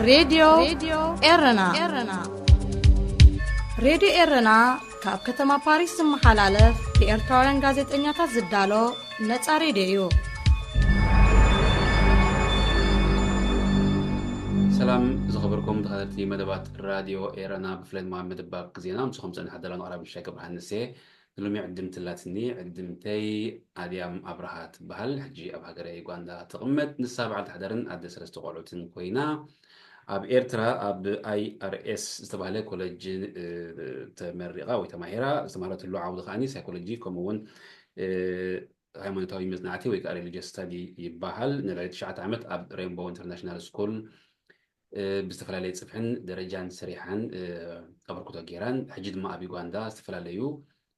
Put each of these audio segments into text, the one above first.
ሬድዮ ኤረና። ሬድዮ ኤረና ካብ ከተማ ፓሪስ ዝመሓላለፍ ብኤርትራውያን ጋዜጠኛታት ዝዳሎ ነጻ ሬድዮ እዩ። ሰላም ዝኸበርኩም ተኸታተልቲ መደባት ራድዮ ኤረና፣ ብፍላይ ድማ መደብ ባብ ግዜና ምስኹም ጸኒሓ ደላን ኣቕራቢ ምሻይ ገብረሃንስ እየ። ንሎሚ ዕድምቲ ኣላትኒ። ዕድምተይ ኣድያም ኣብርሃ ትበሃል። ሕጂ ኣብ ሃገረ ዩጋንዳ ትቕመጥ። ንሳ በዓልቲ ሓዳርን ኣደ ሰለስተ ቆልዑትን ኮይና ኣብ ኤርትራ ኣብ ኣይኣርኤስ ዝተባህለ ኮለጅ ተመሪቓ ወይ ተማሂራ። ዝተማህረትሉ ዓውዲ ከዓኒ ሳይኮሎጂ ከምኡ እውን ሃይማኖታዊ መጽናዕቲ ወይ ከዓ ሬሊጅስ ስታዲ ይበሃል። ንልዕሊ ትሽዓተ ዓመት ኣብ ሬንቦ ኢንተርናሽናል ስኩል ብዝተፈላለየ ጽፍሕን ደረጃን ሰሪሓን ኣበርክቶ ገይራን፣ ሕጂ ድማ ኣብ ዩጋንዳ ዝተፈላለዩ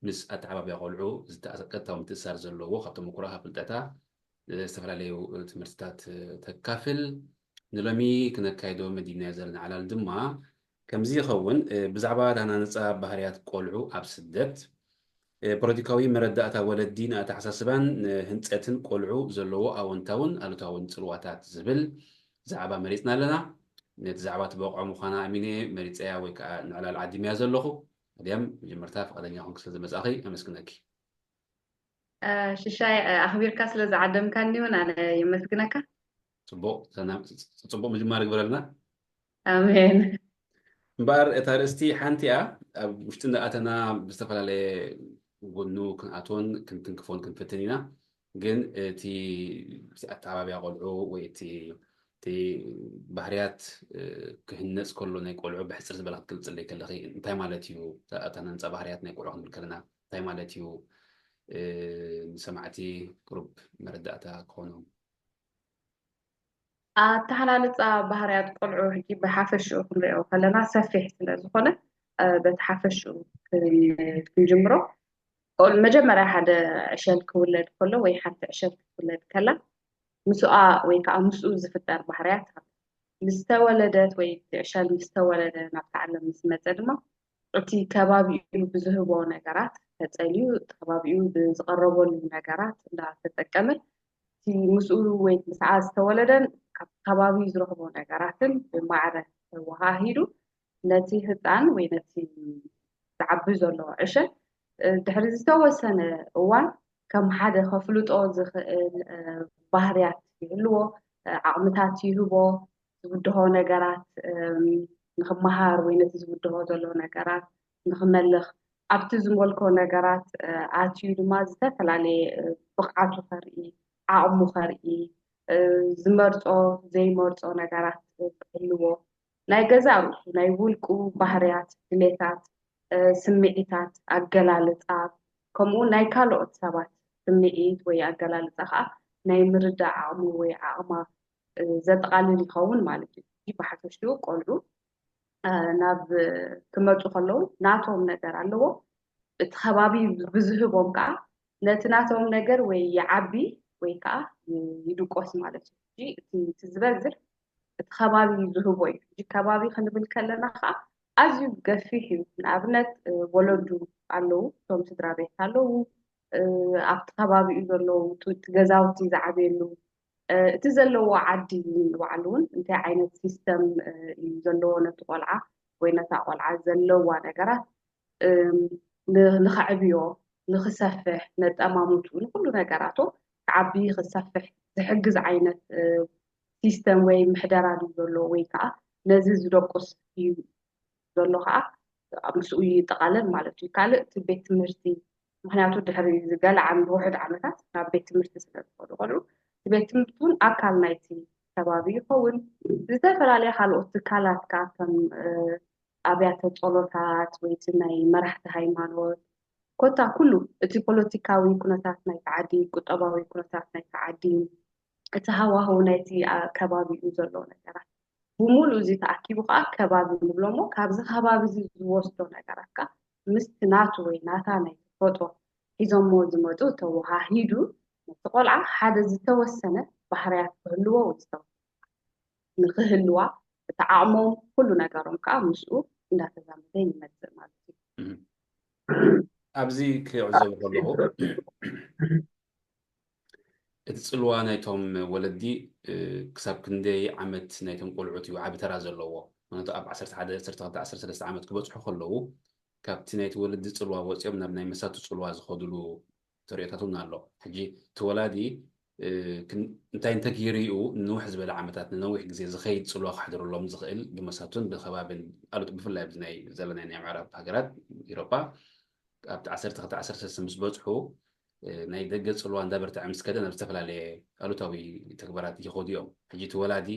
ምስ ኣተዓባብያ ቆልዑ ዝተኣቀጥታዊ ምትእሳር ዘለዎ ካብ ተመኩሮኣ ካብ ፍልጠታ ዝተፈላለዩ ትምህርትታት ተካፍል። ንሎሚ ክነካይዶ መዲብናዮ ዘለና ዕላል ድማ ከምዚ ይኸውን። ብዛዕባ ሃናንጻ ባህርያት ቆልዑ ኣብ ስደት፣ ፖለቲካዊ መረዳእታ ወለዲ ንኣተሓሳስባን ንህንጸትን ቆልዑ ዘለዎ ኣወንታውን ኣሉታውን ጽልዋታት ዝብል ዛዕባ መሪጽና ኣለና። ነቲ ዛዕባ ትበቕዖ ምዃና ኣሚነ መሪጸያ ወይ ከዓ ንዕላል ዓዲመያ ዘለኹ። ኣድያም፣ መጀመርታ ፍቓደኛ ኮንኪ ስለ ዝመጻእኺ ኣመስግነኪ። ሽሻይ፣ ኣኽቢርካ ስለ ዝዓደምካኒ እውን ኣነ የመስግነካ። ጽቡቕ ምጅማር ግበረልና። ኣሜን። እምበኣር እታ ርእስቲ ሓንቲ እያ። ኣብ ውሽጢ እንዳኣተና ብዝተፈላለየ ጎኑ ክንኣትዎን ክንትንክፎን ክንፍትን ኢና። ግን እቲ ኣተዓባብያ ቆልዑ ወይ እቲ ባህርያት ክህነፅ ከሎ ናይ ቆልዑ ብሕፅር ዝበለ ክትገልፅለይ ከለኺ እንታይ ማለት እዩ? እታ ሃንፃ ባህርያት ናይ ቆልዑ ክንብል ከለና እንታይ ማለት እዩ? ንሰማዕቲ ቅሩብ መረዳእታ ክኾኖም። ኣተሃናንፃ ባህርያት ቆልዑ ሕጂ ብሓፈሽኡ ክንሪኦ ከለና ሰፊሕ ስለ ዝኾነ በቲ ሓፈሽኡ ክንጅምሮ። መጀመርያ ሓደ ዕሸል ክውለድ ከሎ ወይ ሓንቲ ዕሸል ክትውለድ ከላ ምስኣ ወይ ከዓ ምስኡ ዝፍጠር ባህርያት ኣሎ። ምስ ተወለደት ወይ እቲ ዕሸል ምስ ተወለደ ናብታ ዓለም ምስ መፀ ድማ እቲ ከባቢኡ ብዝህቦ ነገራት ተፀልዩ እቲ ከባቢኡ ብዝቐረበሉ ነገራት እንዳተጠቀመ እቲ ምስኡ ወይ ምስኣ ዝተወለደን ካብ ከባቢ ዝረኽቦ ነገራትን ብማዕረ ተወሃሂዱ ነቲ ህፃን ወይ ነቲ ዝዓቢ ዘሎ ዕሸል ድሕሪ ዝተወሰነ እዋን ከም ሓደ ከፍልጦ ዝኽእል ባህርያት ይህልዎ፣ ዓቕምታት ይህቦ፣ ዝብድሆ ነገራት ንክመሃር ወይ ነቲ ዝብድሆ ዘሎ ነገራት ንክመልኽ ኣብቲ ዝመልኮ ነገራት ኣትዩ ድማ ዝተፈላለየ ብቕዓቱ ከርኢ፣ ዓቕሙ ከርኢ፣ ዝመርጾ ዘይመርጾ ነገራት ክህልዎ፣ ናይ ገዛእ ርእሱ ናይ ውልቁ ባህርያት፣ ድሌታት፣ ስምዒታት፣ ኣገላልጻ ከምኡ ናይ ካልኦት ሰባት ስምዒት ወይ ኣገላልጻ ከዓ ናይ ምርዳእ ዓቕሙ ወይ ዓቕማ ዘጠቓልል ይኸውን ማለት እዩ። እዚ ብሓፈሽኡ ቆልዑ ናብ ክመፁ ከለዉ ናቶም ነገር ኣለዎ። እቲ ከባቢ ብዝህቦም ከዓ ነቲ ናቶም ነገር ወይ ይዓቢ ወይ ከዓ ይድቆስ ማለት እዩ። እቲ ዝበዝሕ እቲ ከባቢ ዝህቦ እዩ። እዚ ከባቢ ክንብል ከለና ከዓ ኣዝዩ ገፊሕ እዩ። ንኣብነት ወለዱ ኣለዉ፣ እቶም ስድራ ቤት ኣለዉ፣ ኣብቲ ከባቢኡ ዘለዉ እቲ ገዛውቲ ዝዓብየሉ እቲ ዘለዎ ዓዲ ንባዕሉ እውን እንታይ ዓይነት ሲስተም እዩ ዘለዎ ነቲ ቆልዓ ወይ ነታ ቆልዓ ዘለዋ ነገራት ንኸዕብዮ፣ ንኽሰፍሕ፣ ነጠማምቱ ንኩሉ ነገራቶ ክዓቢ ክሰፍሕ ዝሕግዝ ዓይነት ሲስተም ወይ ምሕደራ ድዩ ዘሎ ወይ ከዓ ነዚ ዝደቁስ እዩ ዘሎ ከዓ ምስኡ ይጠቓለል ማለት እዩ። ካልእ እቲ ቤት ትምህርቲ ምክንያቱ ድሕሪ ገለ ዓም ውሑድ ዓመታት ናብ ቤት ትምህርቲ ስለ ዝኸዱ ቆልዑ እቲ ቤት ትምህርቲ እውን ኣካል ናይቲ ከባቢ ይኸውን። ዝተፈላለያ ካልኦት ትካላት ከዓ ከም ኣብያተ ጸሎታት ወይ እቲ ናይ መራሕቲ ሃይማኖት ኮታ ኩሉ እቲ ፖለቲካዊ ኩነታት ናይቲ ዓዲ፣ ቁጠባዊ ኩነታት ናይቲ ዓዲ፣ እቲ ሃዋህው ናይቲ ከባቢኡ ዘሎ ነገራት ብሙሉ እዚ ተኣኪቡ ከዓ ከባቢ ንብሎ እሞ ካብዚ ከባቢ እዚ ዝወስዶ ነገራት ከዓ ምስቲ ናቱ ወይ ናታ ናይ ተፈጥሮ ሒዞሞ ዝመፁ ተወሃሂዱ ነቲ ቆልዓ ሓደ ዝተወሰነ ባህርያት ክህልዎ ወይ ዝተወሰነ ንክህልዋ እቲ ዓቕሞም ኩሉ ነገሮም ከዓ ምስኡ እንዳተዛመደ ይመፅእ ማለት እዩ። ኣብዚ ክዕዘቡ ከለኹ እቲ ጽልዋ ናይቶም ወለዲ ክሳብ ክንደይ ዓመት ናይቶም ቆልዑት እዩ ዓቢ ተራ ዘለዎ። ምክንያቱ ኣብ ዓሰርተ ሓደ ዓሰርተ ክልተ ዓሰርተ ሰለስተ ዓመት ክበጽሑ ከለዉ ካብቲ ናይቲ ወለዲ ጽልዋ ወጺኦም ናብ ናይ መሳቱ ጽልዋ ዝኸድሉ ተርእዮታት እውን ኣሎ። ሕጂ እቲ ወላዲ እንታይ እንተገይሩ እዩ ንንውሕ ዝበለ ዓመታት ንነዊሕ ግዜ ዝኸይድ ጽልዋ ከሕድረሎም ዝኽእል ብመሳቱን ብከባብን ኣሉት ብፍላይ ኣብዚ ናይ ዘለና ናይ ምዕራብ ሃገራት ኢሮጳ ኣብቲ ዓሰርተ ክልተ ዓሰርተ ሰለስተ ምስ በጽሑ ናይ ደገ ጽልዋ እንዳበርትዐ ምስ ከደ ናብ ዝተፈላለየ ኣሉታዊ ተግባራት ይኸዱ እዮም። ሕጂ እቲ ወላዲ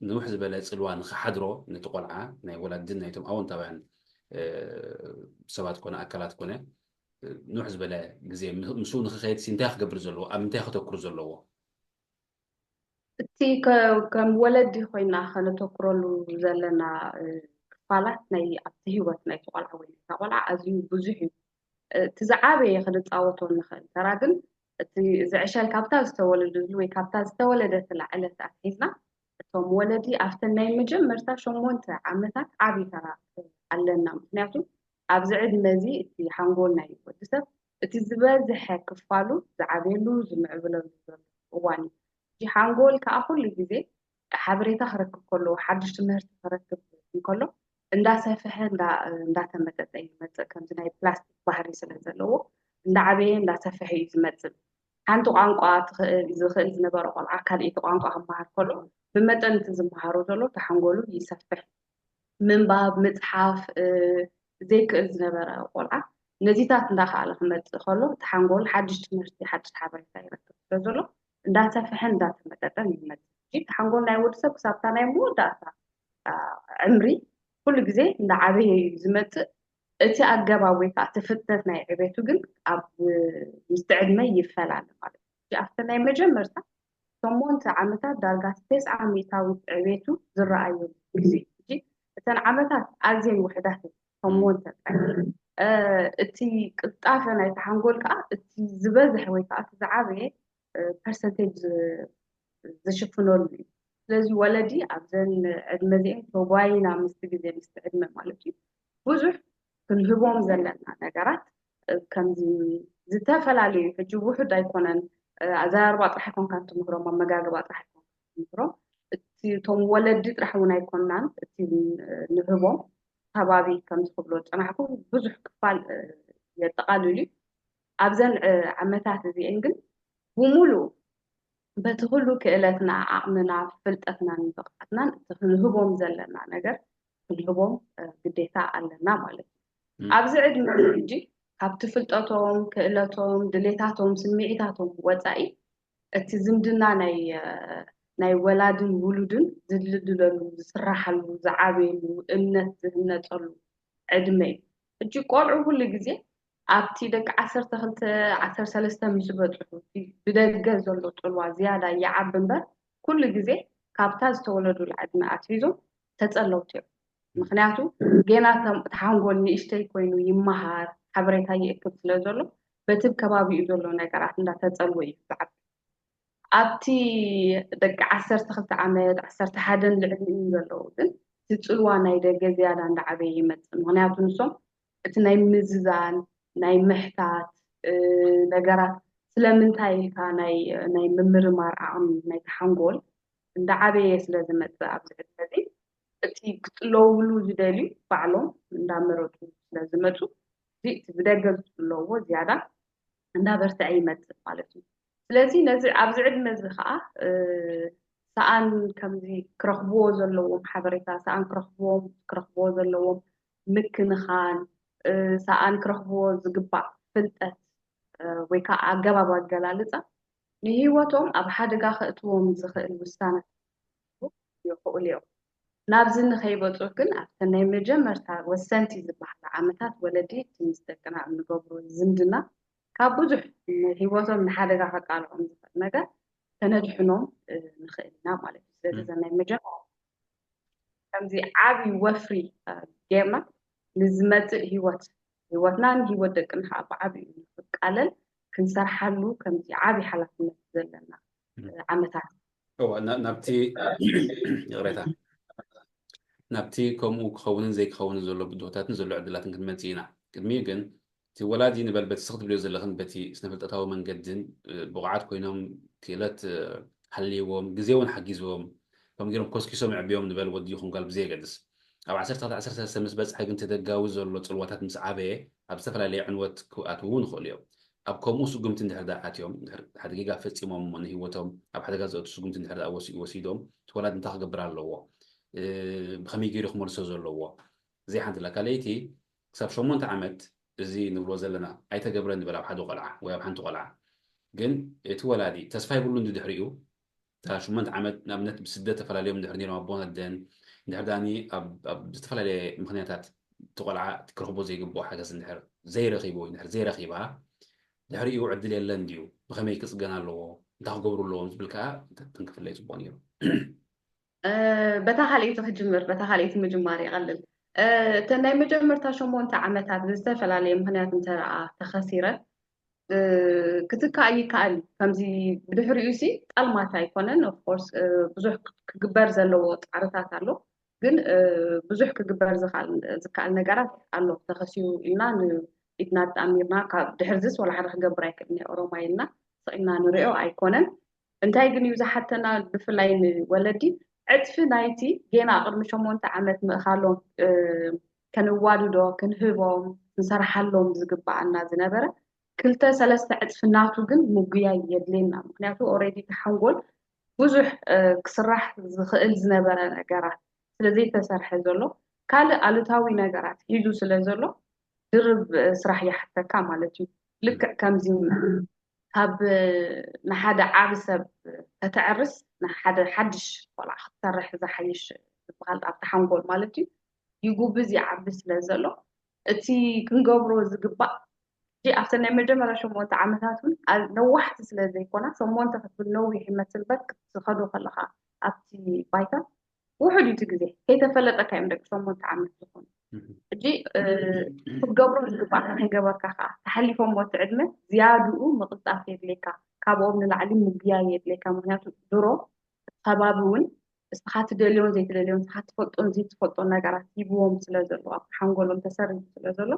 ንውሕ ዝበለ ጽልዋ ንኽሓድሮ ነቲ ቆልዓ ናይ ወላድን ናይቶም ኣወንታውያን ሰባት ኮነ ኣካላት ኮነ ንውሕ ዝበለ ግዜ ምስኡ ንኽኸይድ እንታይ ክገብር ዘለዎ ኣብ ምንታይ ከተኩር ዘለዎ እቲ ከም ወለዲ ኮይና ከነተኩረሉ ዘለና ክፋላት ናይ ኣብቲ ህይወት ናይቲ ቆልዓ ወይ ናይታ ቆልዓ ኣዝዩ ብዙሕ እዩ። እቲ ዝዓበየ ክንፃወቶ ንኽእል ተራ ግን እቲ ዝዕሸል ካብታ ዝተወለደሉ ወይ ካብታ ዝተወለደትላ ዕለት ኣትሒዝና እቶም ወለዲ ኣብተን ናይ መጀመርታ ሸሞንተ ዓመታት ዓብዪ ተራ ኣለና። ምክንያቱ ኣብዚ ዕድመ እዚ እቲ ሓንጎል ናይ ወዲ ሰብ እቲ ዝበዝሐ ክፋሉ ዝዓብየሉ ዝምዕብለሉ ዘሎ እዋን እዩ። እቲ ሓንጎል ከዓ ኩሉ ግዜ ሓበሬታ ክረክብ ከሎ፣ ሓድሽ ትምህርቲ ክረክብ እንከሎ እንዳሰፍሐ እንዳተመጠጠ ይመፅእ። ከምዚ ናይ ፕላስቲክ ባህሪ ስለ ዘለዎ እንዳዓበየ እንዳሰፍሐ እዩ ዝመፅእ። ሓንቲ ቋንቋ ዝኽእል ዝነበረ ቆልዓ ካልኣይቲ ቋንቋ ክመሃር ከሎ ብመጠን እቲ ዝመሃሮ ዘሎ ተሓንጎሉ ይሰፍሕ። ምንባብ፣ ምፅሓፍ ዘይክእል ዝነበረ ቆልዓ ነዚታት እንዳኸኣለ ክመፅእ ከሎ እቲ ሓንጎል ሓድሽ ትምህርቲ ሓድሽ ሓበሬታ ይረክብ ስለ ዘሎ እንዳሰፍሐን እንዳተመጠጠን ይመፅእ። እቲ ሓንጎል ናይ ወዲ ሰብ ክሳብታ ናይ መወዳእታ ዕምሪ ኩሉ ግዜ እንዳዓበየ እዩ ዝመፅእ። እቲ ኣገባብ ወይ ከዓ እቲ ፍጥነት ናይ ዕቤቱ ግን ኣብ ምስቲ ዕድመ ይፈላለ ማለት እዩ። ኣብቲ ናይ መጀመርታ ሸሞንተ ዓመታት ዳርጋ ተስዓ ሚእታዊት ዕቤቱ ዝረኣየሉ ግዜ። እተን ዓመታት ኣዝየን ውሕዳት እየን። ሸሞንተ ጥራይ። እቲ ቅልጣፈ ናይቲ ሓንጎል ከዓ እቲ ዝበዝሐ ወይ ከዓ እቲ ዝዓበየ ፐርሰንቴጅ ዝሽፍነሉ እዩ። ስለዚ ወለዲ ኣብዘን ዕድመ እዚአን ተጓይና ምስቲ ግዜ ምስቲ ዕድመ ማለት እዩ ብዙሕ ክንህቦም ዘለና ነገራት ከምዚ ዝተፈላለዩ ሕጂ ውሑድ ኣይኮነን ኣዘራርባ ጥራሕ ኣይኮንካን ትምህሮም ኣመጋግባ ጥራሕ ኣይኮንካን ትምህሮም እቶም ወለዲ ጥራሕ እውን ኣይኮናን እቲ ንህቦም ከባቢ ከምዚ ክብሎ ዝፀናሕኩ ብዙሕ ክፋል የጠቓልል እዩ ኣብዘን ዓመታት እዚአን ግን ብሙሉ በቲ ኩሉ ክእለትና ዓቕምና ፍልጠትናን ብቕዓትናን እቲ ክንህቦም ዘለና ነገር ክንህቦም ግዴታ ኣለና ማለት እዩ ኣብዚ ዕድመ ሕጂ ካብቲ ፍልጠቶም ክእለቶም ድሌታቶም ስምዒታቶም ወፃኢ እቲ ዝምድና ናይ ናይ ወላድን ውሉድን ዝድልድለሉ ዝስራሓሉ ዝዓበየሉ እምነት ዝህነፀሉ ዕድመ እዩ ሕጂ ቆልዑ ኩሉ ግዜ ኣብቲ ደቂ ዓሰርተ ክልተ ዓሰርተ ሰለስተ ምስ በፅሑ ብደገ ዘሎ ፅልዋ ዝያዳ ይዓቢ እምበር ኩሉ ግዜ ካብታ ዝተወለዱላ ዕድመ ኣትሒዞም ተፀለውቲ እዮም ምክንያቱ ጌና እቲ ሓንጎል ንእሽተይ ኮይኑ ይመሃር ሓበሬታ ይእክብ ስለ ዘሎ በቲ ከባቢኡ ዘሎ ነገራት እንዳተፀልወ እዩ ዝዓቢ ኣብቲ ደቂ ዓሰርተ ክልተ ዓመት ዓሰርተ ሓደን ልዕሊኡን ዘለዉ ግን እቲ ፅልዋ ናይ ደገ ዝያዳ እንዳዓበየ ይመፅእ ምክንያቱ ንሶም እቲ ናይ ምዝዛን ናይ ምሕታት ነገራት ስለምንታይ ኢልካ ናይ ምምርማር ዓቕሚ ናይ ተሓንጎል እንዳዓበየ ስለ ዝመፅእ ኣብዚ ዕድመ እዚ እቲ ክፅለውሉ ዝደልዩ ባዕሎም እንዳመረፁ ስለ ዝመፁ እቲ ብደገ ዝፅለውዎ ዝያዳ እንዳበርትዐ ይመፅእ ማለት እዩ ስለዚ ነዚ ኣብዚ ዕድመ እዚ ከዓ ሰኣን ከምዚ ክረኽብዎ ዘለዎም ሓበሬታ ሰኣን ክረኽብዎም ክረኽብዎ ዘለዎም ምክንኻን ሰኣን ክረኽብዎ ዝግባእ ፍልጠት ወይ ከዓ ኣገባብ ኣገላልፃ ንህይወቶም ኣብ ሓደጋ ከእትዎም ዝኽእል ውሳነ ይኽእሉ እዮም ናብዚ ንኸይበፁ ግን ኣብተን ናይ መጀመርታ ወሰንቲ ዝበሃላ ዓመታት ወለዲ እቲ ምስ ደቅና እንገብሮ ዝምድና ካብ ብዙሕ ንህይወቶም ንሓደጋ ከቃልዖም ዝኽእል ነገር ከነድሕኖም ንኽእል ኢና ማለት እዩ ስለዚ እዘን ናይ መጀመርታ ከምዚ ዓብዪ ወፍሪ ጌርና ንዝመፅእ ህይወት ህይወትናን ህይወት ደቅና ከዓ ብዓብዩ ንክቃለል ክንሰርሓሉ ከምዚ ዓብዪ ሓላፍነት ዘለና ዓመታት ናብቲ ይቕሬታ ናብቲ ከምኡ ክኸውንን ዘይክኸውንን ዘሎ ብድሆታትን ዘሎ ዕድላትን ክንመፅእ ኢና ቅድሚኡ ግን እቲ ወላዲ ንበል በቲ ስኽ ትብልዮ ዘለኽን በቲ ስነፍልጠታዊ መንገድን ብቑዓት ኮይኖም ክእለት ሃልይዎም፣ ግዜ እውን ሓጊዝዎም፣ ከም ገይሮም ኮስኪሶም የዕብዮም ንበል፣ ወዲ ይኹን ጓል ብዘየገድስ። ኣብ ዓሰርተ ክልተ ዓሰርተ ሰለስተ ምስ በጽሐ ግን እቲ ደጋዊ ዘሎ ጽልዋታት ምስ ዓበየ፣ ኣብ ዝተፈላለየ ዕንወት ክኣትዉ እውን ይኽእሉ እዮም። ኣብ ከምኡ ስጉምቲ እንድሕር ደኣ ኣትዮም፣ እንድሕር ሓደ ጌጋ ፈጺሞም እሞ ንህይወቶም ኣብ ሓደጋ ዘእቱ ስጉምቲ እንድሕር ደኣ ወሲ-፣ ወሲዶም፣ እቲ ወላዲ እንታይ ክገብር ኣለዎ? እ፣ ብኸመይ ገይሩ ክመልሶ ዘለዎ? እዚኣ ሓንቲ ኣላ። ካልኣይቲ፣ ክሳብ ሸሞንተ ዓመት እዚ ንብሎ ዘለና ኣይተገብረን ንበል ኣብ ሓደ ቆልዓ ወይ ኣብ ሓንቲ ቆልዓ። ግን እቲ ወላዲ ተስፋ ይብሉን ድሕሪኡ፣ እታ ሸሞንተ ዓመት ንኣብነት ብስደት ተፈላለዮም እንድሕር ነይሮም ኣቦን ኣደን፣ እንድሕር ዳኒ ኣብ፣ ኣብ ዝተፈላለየ ምኽንያታት እቲ ቆልዓ ክረኽቦ ዘይግብኦ ሓገዝ እንድሕር ዘይረኺቡ ወይ እንድሕር ዘይረኺባ፣ ድሕሪኡ ዕድል የለን ድዩ? ብኸመይ ክጽገን ኣለዎ? እንታይ ክገብሩ ኣለዎም? ዝብል ከኣ ተንክፍለይ ጽቡቕ ነይሩ። እ፣ በታ ካልኣይቲ ክጅምር፣ በታ ካልኣይቲ ምጅማር ይቐልል። እ፣ እተን ናይ መጀመርታ ሸሞንተ ዓመታት ብዝተፈላለየ ምኽንያት እንተ ደኣ ተኸሲረን፣ እ፣ ክትካእ ይከኣል እዩ። ከምዚ ብድሕሪኡ ሲ ጣልማት ኣይኮነን። Of course፣ እ፣ ብዙሕ ክግበር ዘለዎ ጻዕርታት ኣሎ። ግን፣ እ፣ ብዙሕ ክግበር ዝኸኣል፣ ዝከኣል ነገራት ኣሎ። ተኸሲሩ ኢልና ንኢድና ተኣሚርና ካብ ድሕርዝስ ወላ ሓደ ክገብር ኣይክእልን እየ ኦሮማይ ኢልና ስቕ ኢልና ንሪኦ ኣይኮነን። እንታይ ግን እዩ ዝሓተና ብፍላይ ንወለዲ ዕጽፊ ናይቲ ጌና ቅድሚ ሸሞንተ ዓመት ምእኻሎም፣ እ፣ ከነዋድዶ፣ ክንህቦም፣ ክንሰርሓሎም ዝግብኣና ዝነበረ ክልተ ሰለስተ ዕጽፊ ናቱ ግን ምጉያይ የድልየና። ምኽንያቱ already እቲ ሓንጎል ብዙሕ፣ እ፣ ክስራሕ ዝኽእል ዝነበረ ነገራት ስለ ዘይተሰርሐ ዘሎ ካልእ ኣሉታዊ ነገራት ሒዙ ስለ ዘሎ ድርብ፣ እ፣ ስራሕ ይሓተካ ማለት እዩ። ልክዕ ከምዚ ካብ፣ እ፣ ንሓደ ዓቢ ሰብ ከተዕርስ ንሓደ ሓድሽ ቆልዓ ክትሰርሕ ዝሓይሽ ዝበሃል ኣብቲ ሓንጎል ማለት እዩ። ይጉብዝ ይዓቢ ስለ ዘሎ እቲ ክንገብሮ ዝግባእ ሕጂ ኣብተን ናይ መጀመርያ ሸሞንተ ዓመታት እውን ኣ-፣ ነዋሕቲ ስለ ዘይኮና ሸሞንተ ክትብል ነዊሕ ይመስል በር ክትኸዶ ከለኻ ኣብቲ ባይታ ውሑድ እዩ እቲ ግዜ ከይተፈለጠካ እዮም ደቂ ሸሞንተ ዓመት ዝኾኑ። ሕጂ፣ እ፣ ክትገብሮ ዝግባእካ ከይገበርካ ከዓ ተሓሊፎሞ እቲ ዕድመ ዝያድኡ ምቕልጣፍ የድልየካ፣ ካብኦም ንላዕሊ ምጉያይ የድልየካ። ምክንያቱ ድሮ እቲ ከባቢ እውን እስኻ ትደልዮን ዘይትደልዮን እስኻ ትፈልጦን ዘይትፈልጦን ነገራት ሂብዎም ስለ ዘሎ ኣብቲ ሓንጎሎም ተሰሪቱ ስለ ዘሎ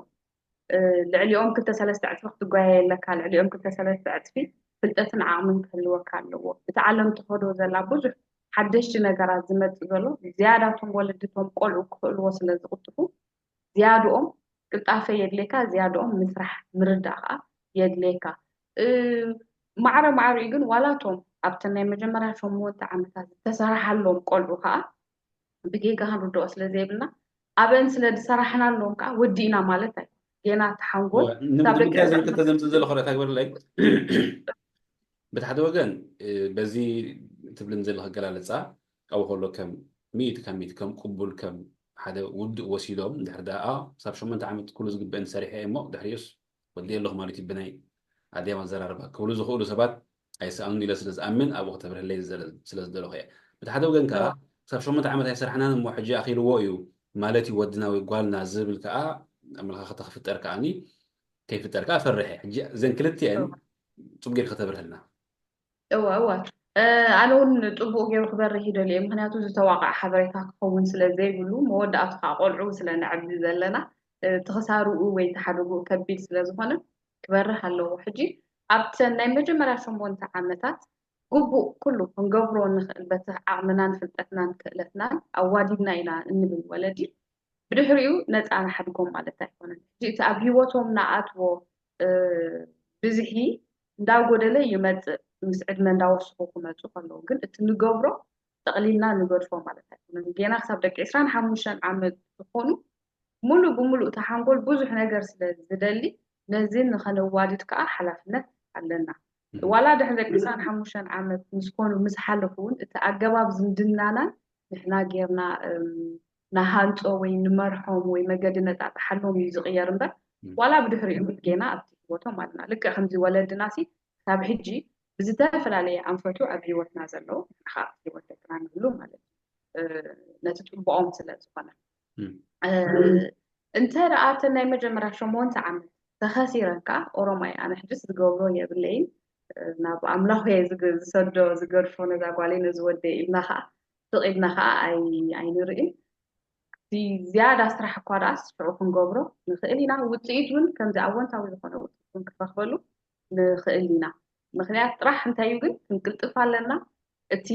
እ፣ ልዕሊኦም ክልተ ሰለስተ ዕፅፊ ክትጓየ ኣለካ። ልዕሊኦም ክልተ ሰለስተ ዕፅፊ ፍልጠትን ዓቕምን ክህልወካ ኣለዎ። እቲ ዓለም ትኸዶ ዘላ ብዙሕ ሓደሽቲ ነገራት ዝመፅእ ዘሎ ዝያዳቶም ወለድቶም ቆልዑ ክኽእልዎ ስለ ዝቕጥፉ ዝያድኦም ቅልጣፈ የድልየካ፣ ዝያድኦም ምስራሕ ምርዳእ ከዓ የድልየካ። እ፣ ማዕረ ማዕሪኡ ግን ዋላቶም ኣብተን ናይ መጀመርያ ሸሞንተ ዓመታት ዝተሰርሓሎም ቆልዑ ከዓ ብጌጋ ክንርድኦ ስለ ዘይብልና ኣብአን ስለ ዝሰራሕናሎም ከዓ ወዲእና ማለት ኣይ ጌና ተሓንጎል ንምድምዳይ ዘንክተ ዘምፅእ ዘሎ ክረታ ግበርለይ በቲ ሓደ ወገን በዚ ትብልን ዘለካ ኣገላልፃ ኣብኡ ከሎ ከም ሚእቲ ካብ ሚእቲ ከም ቅቡል ከም ሓደ ውድእ ወሲዶም ድሕሪ ደኣ ክሳብ ሸሞንተ ዓመት ኩሉ ዝግበአን ሰሪሐ እሞ ድሕሪኡስ ወዲ ኣለኹ ማለት እዩ ብናይ ኣድያም ኣዘራርባ ክብሉ ዝኽእሉ ሰባት ኣይሰኣኑን ኢለ ስለ ዝኣምን ኣብኡ ከተብርህለይ ስለ ዝደለኹ እየ። በቲ ሓደ ወገን ከዓ ክሳብ ሸሞንተ ዓመት ኣይሰራሕናን እሞ ሕጂ ኣኺልዎ እዩ ማለት እዩ ወድና ወይ ጓልና ዝብል ከዓ ኣመለኻኽታ ክፍጠር ከዓኒ ከይፍጠር ከዓ ፈርሕ እየ። ሕጂ እዘን ክልቲአን ፅቡቅ ጌርካ ከተብርህልና። እወ እወ ኣነ እውን ፅቡቅ ገይሩ ክበርህ ይደልየ ምክንያቱ ዝተዋቃዕ ሓበሬታ ክኸውን ስለ ዘይብሉ መወዳእቱ ከዓ ቆልዑ ስለ ነዕቢ ዘለና እቲ ክሳርኡ ወይ ተሓደጉ ከቢድ ስለ ዝኾነ ክበርህ ኣለዎ። ሕጂ ኣብተን ናይ መጀመርያ ሸሞንተ ዓመታት ግቡእ ኩሉ ክንገብሮ ንኽእል በቲ ዓቕምናን ፍልጠትናን ክእለትናን ኣዋዲድና ኢና እንብል ወለዲ ብድሕሪኡ ነፃ ንሓድጎም ማለት ኣይኮነን። ሕጂ እቲ ኣብ ህይወቶም ንኣትዎ ብዝሒ እንዳጎደለ ይመፅእ። ምስ ዕድመ እንዳወስኹ ክመፁ ከለዉ ግን እቲ ንገብሮ ጠቕሊልና ንገድፎ ማለት ኣይኮነን። ጌና ክሳብ ደቂ ዕስራን ሓሙሽተን ዓመት ዝኾኑ ሙሉእ ብሙሉእ እቲ ሓንጎል ብዙሕ ነገር ስለ ዝደሊ ነዚ ንኸነዋድድ ከዓ ሓላፍነት ኣለና። ዋላ ድሕሪ ደቂ ዕስራን ሓሙሽተን ዓመት ምስ ኮኑ ምስ ሓለፉ እውን እቲ ኣገባብ ዝምድናናን ንሕና ጌርና ናሃንፆ ወይ ንመርሖም ወይ መገዲ ነጣጥሓሎም እዩ ዝቕየር እምበር ዋላ ብድሕሪኡ እውን ጌና ኣብቲ ህይወቶም ኣለና። ልክዕ ከምዚ ወለድና ሲ ክሳብ ሕጂ ብዝተፈላለየ ኣንፈቱ ኣብ ህይወትና ዘለዉ ንሕና ከዓ ኣብቲ ህይወት ደቅና ንህሉ ማለት እዩ። ነቲ ፅቡቆም ስለ ዝኾነ እንተ ደኣ እተን ናይ መጀመርያ ሸሞንተ ዓመት ተኸሲረን ከዓ ኦሮማይ ኣነ ሕጅስ ዝገብሮ የብለይን ናብ ኣምላኽ እየ ዝሰዶ ዝገድፎ ነዛ ጓለይ ነዚ ወደይ ኢልና ከዓ ስቕ ኢልና ከዓ ኣይንርእን። እቲ ዝያዳ ስራሕ እኳ ደኣስ ሽዑ ክንገብሮ ንኽእል ኢና። ውፅኢት እውን ከምዚ ኣወንታዊ ዝኾነ ውፅኢት እውን ክንረኽበሉ ንኽእል ኢና። ምኽንያት ጥራሕ እንታይ እዩ ግን ክንቅልጥፍ ኣለና። እቲ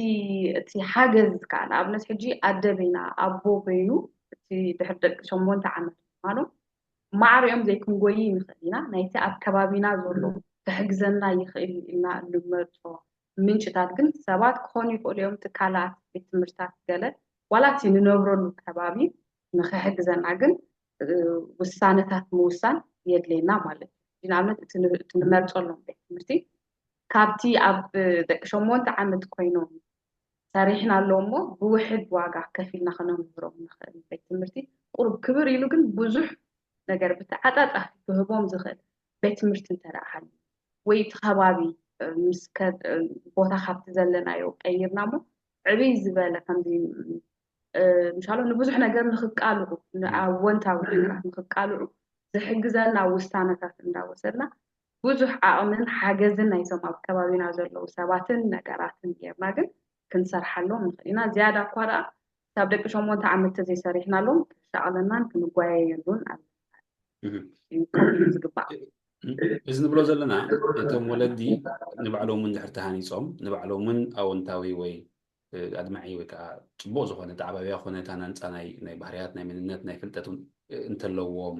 እቲ ሓገዝ ከዓ ንኣብነት ሕጂ ኣደ በይና ኣቦ በይኑ እቲ ድሕሪ ደቂ ሸሞንተ ዓመት ምዃኑ ማዕሪኦም ዘይክንጎይ ንኽእል ኢና። ናይቲ ኣብ ከባቢና ዘሎ ክሕግዘና ይኽእል እዩ ኢልና እንመርጾ ምንጭታት ግን ሰባት ክኾኑ ይኽእሉ እዮም። ትካላት፣ ቤት ትምህርታት ገለ ዋላ እቲ ንነብረሉ ከባቢ ንኽሕግዘና ግን ውሳነታት ምውሳን የድልየና ማለት እዩ። ንኣብነት እቲ ንመርፀሎም ቤት ትምህርቲ ካብቲ ኣብ ደቂ ሸሞንተ ዓመት ኮይኖም ሰሪሕና ኣለዎ እሞ ብውሕድ ዋጋ ከፊልና ከነምህሮም ንኽእል ቤት ትምህርቲ ቁሩብ ክብር ኢሉ ግን ብዙሕ ነገር ብተዓፃፃፊ ክህቦም ዝኽእል ቤት ትምህርቲ እንተደኣ ሃልዩ ወይ እቲ ከባቢ ምስ ቦታ ካብቲ ዘለናዮ ቀይርና እሞ ዕብይ ዝበለ ከምዚ ምሻሎ ንብዙሕ ነገር ንክቃልዑ ንኣወንታዊ ነገራት ንክቃልዑ ዝሕግዘና ውሳነታት እንዳወሰድና ብዙሕ ዓቕምን ሓገዝን ናይቶም ኣብ ከባቢና ዘለዉ ሰባትን ነገራትን ጌርና ግን ክንሰርሓሎም ንኽእል ኢና። ዝያዳ እኳ ደኣ ካብ ደቂ ሸሞንተ ዓመት ተዘይሰሪሕናሎም ክሻቐለናን ክንጓየየሉን ኣለና እዩ ዝግባእ። እዚ ንብሎ ዘለና እቶም ወለዲ ንባዕሎም እውን ድሕር ተሃኒፆም ንባዕሎም እውን ኣወንታዊ ወይ ኣድማዒ ወይ ከዓ ፅቡቅ ዝኾነ ተዓባብያ ኮነ እታ ናንፃ ናይ ናይ ባህርያት ናይ መንነት ናይ ፍልጠት እውን እንተለዎም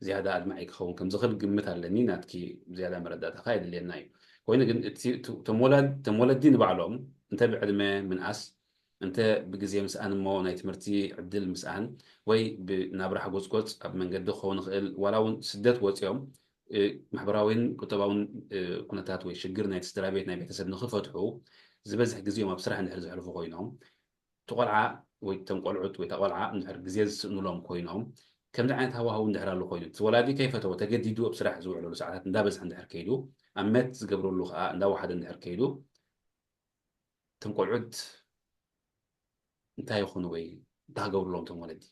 ዝያዳ ኣድማዒ ክኸውን ከም ዝኽእል ግምት ኣለኒ። ናትኪ ዝያዳ መረዳእታኻ የድልየና እዩ። ኮይኑ ግን እቲ እቶም ወላ- እቶም ወለዲ ንባዕሎም እንተ ብዕድመ ምንኣስ እንተ ብግዜ ምስኣን እሞ ናይ ትምህርቲ ዕድል ምስኣን ወይ ብናብራ ሓጎፅጎፅ ኣብ መንገዲ ክኸውን ይኽእል ዋላ እውን ስደት ወፂኦም ማሕበራዊን ቁጠባውን ኩነታት ወይ ሽግር ናይ ስድራ ቤት ናይ ቤተሰብ ንክፈትሑ ዝበዝሕ ግዜኦም ኣብ ስራሕ እንድሕር ዘሕልፉ ኮይኖም እቲ ቆልዓ ወይ እቶም ቆልዑት ወይ እታ ቆልዓ እንድሕር ግዜ ዝስእኑሎም ኮይኖም ከምዚ ዓይነት ሃዋህው እንድሕር ኣሎ ኮይኑ እቲ ወላዲ ከይፈተወ ተገዲዱ ኣብ ስራሕ ዝውዕለሉ ሰዓታት እንዳበዝሐ እንድሕር ከይዱ ኣብ መት ዝገብረሉ ከዓ እንዳወሓደ እንድሕር ከይዱ እቶም ቆልዑት እንታይ ይኾኑ ወይ እንታይ ክገብርሎም እቶም ወለዲ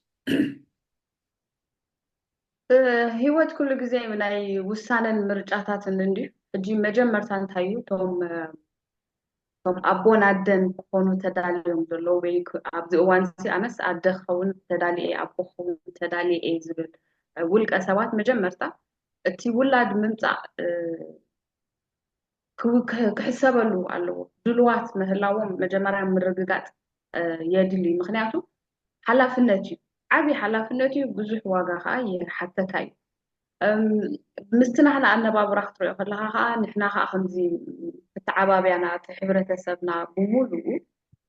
ህይወት ኩሉ ግዜ ናይ ውሳነን ምርጫታትን እንድዩ። ሕጂ መጀመርታ እንታይ እዩ እቶም እቶም ኣቦን ኣደን ክኾኑ ተዳልዮም ዘለዉ ወይ ኣብዚ እዋን ሲ ኣነስ ኣደ ክኸውን ተዳልየ ኣቦ ክኸውን ተዳልየ ዝብል ውልቀ ሰባት መጀመርታ እቲ ውላድ ምምፃእ ክሕሰበሉ ኣለዎ። ድልዋት ምህላዎም መጀመርያ ምርግጋፅ የድሊ። ምክንያቱ ሓላፍነት እዩ፣ ዓብዪ ሓላፍነት እዩ፣ ብዙሕ ዋጋ ከዓ ይሓተካ እዩ። ምስቲ ናህና ኣነባብራ ክትሪኦ ከለካ ከዓ ንሕና ከዓ ከምዚ መተዓባብያና እቲ ሕብረተሰብና ብሙሉኡ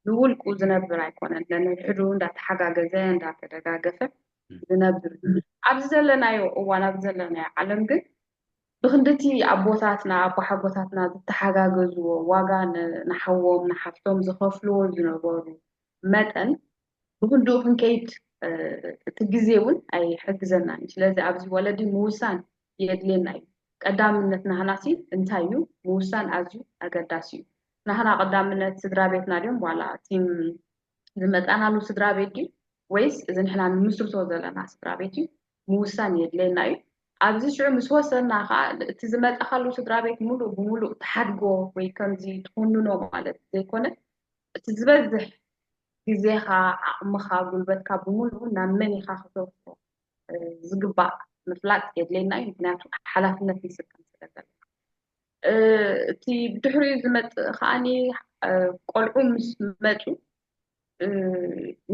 ንውልቁ ዝነብር ኣይኮነን፣ ነንሕድሕዱ እንዳተሓጋገዘ እንዳተደጋገፈ ዝነብር። ኣብዚ ዘለናዮ እዋን ኣብዚ ዘለናዮ ዓለም ግን ብክንድቲ ኣቦታትና ኣቦሓጎታትና ዝተሓጋገዝዎ ዋጋ ንሓዎም ንሓፍቶም ዝኸፍልዎ ዝነበሩ መጠን ብክንድኡ ክንከይድ እቲ ግዜ እውን ኣይሕግዘናን እዩ። ስለዚ ኣብዚ ወለዲ ምውሳን የድልየና እዩ። ቀዳምነት ናህናሲ እንታይ እዩ ምውሳን ኣዝዩ ኣገዳሲ እዩ። ናህና ቀዳምነት ስድራ ቤትና ድዮም ዋላ እቲ ዝመፃናሉ ስድራ ቤት ድዩ ወይስ እዚ ንሕና ንምስርቶ ዘለና ስድራ ቤት እዩ ምውሳን የድልየና እዩ። ኣብዚ ሽዑ ምስ ወሰንና ከዓ እቲ ዝመፃኻሉ ስድራ ቤት ሙሉእ ብሙሉእ ትሓድጎ ወይ ከምዚ ትኹንኖ ማለት ዘይኮነ እቲ ዝበዝሕ ግዜኻ ዓቕምኻ ጉልበትካ ብሙሉእ ናብ መን ኢኻ ክተውፍሮ ዝግባእ ምፍላጥ የድልየና እዩ። ምክንያቱ ሓላፍነት ይስከም ስለ ዘለና እቲ ብድሕሪኡ ዝመፅእ ከዓኒ ቆልዑ ምስ መፁ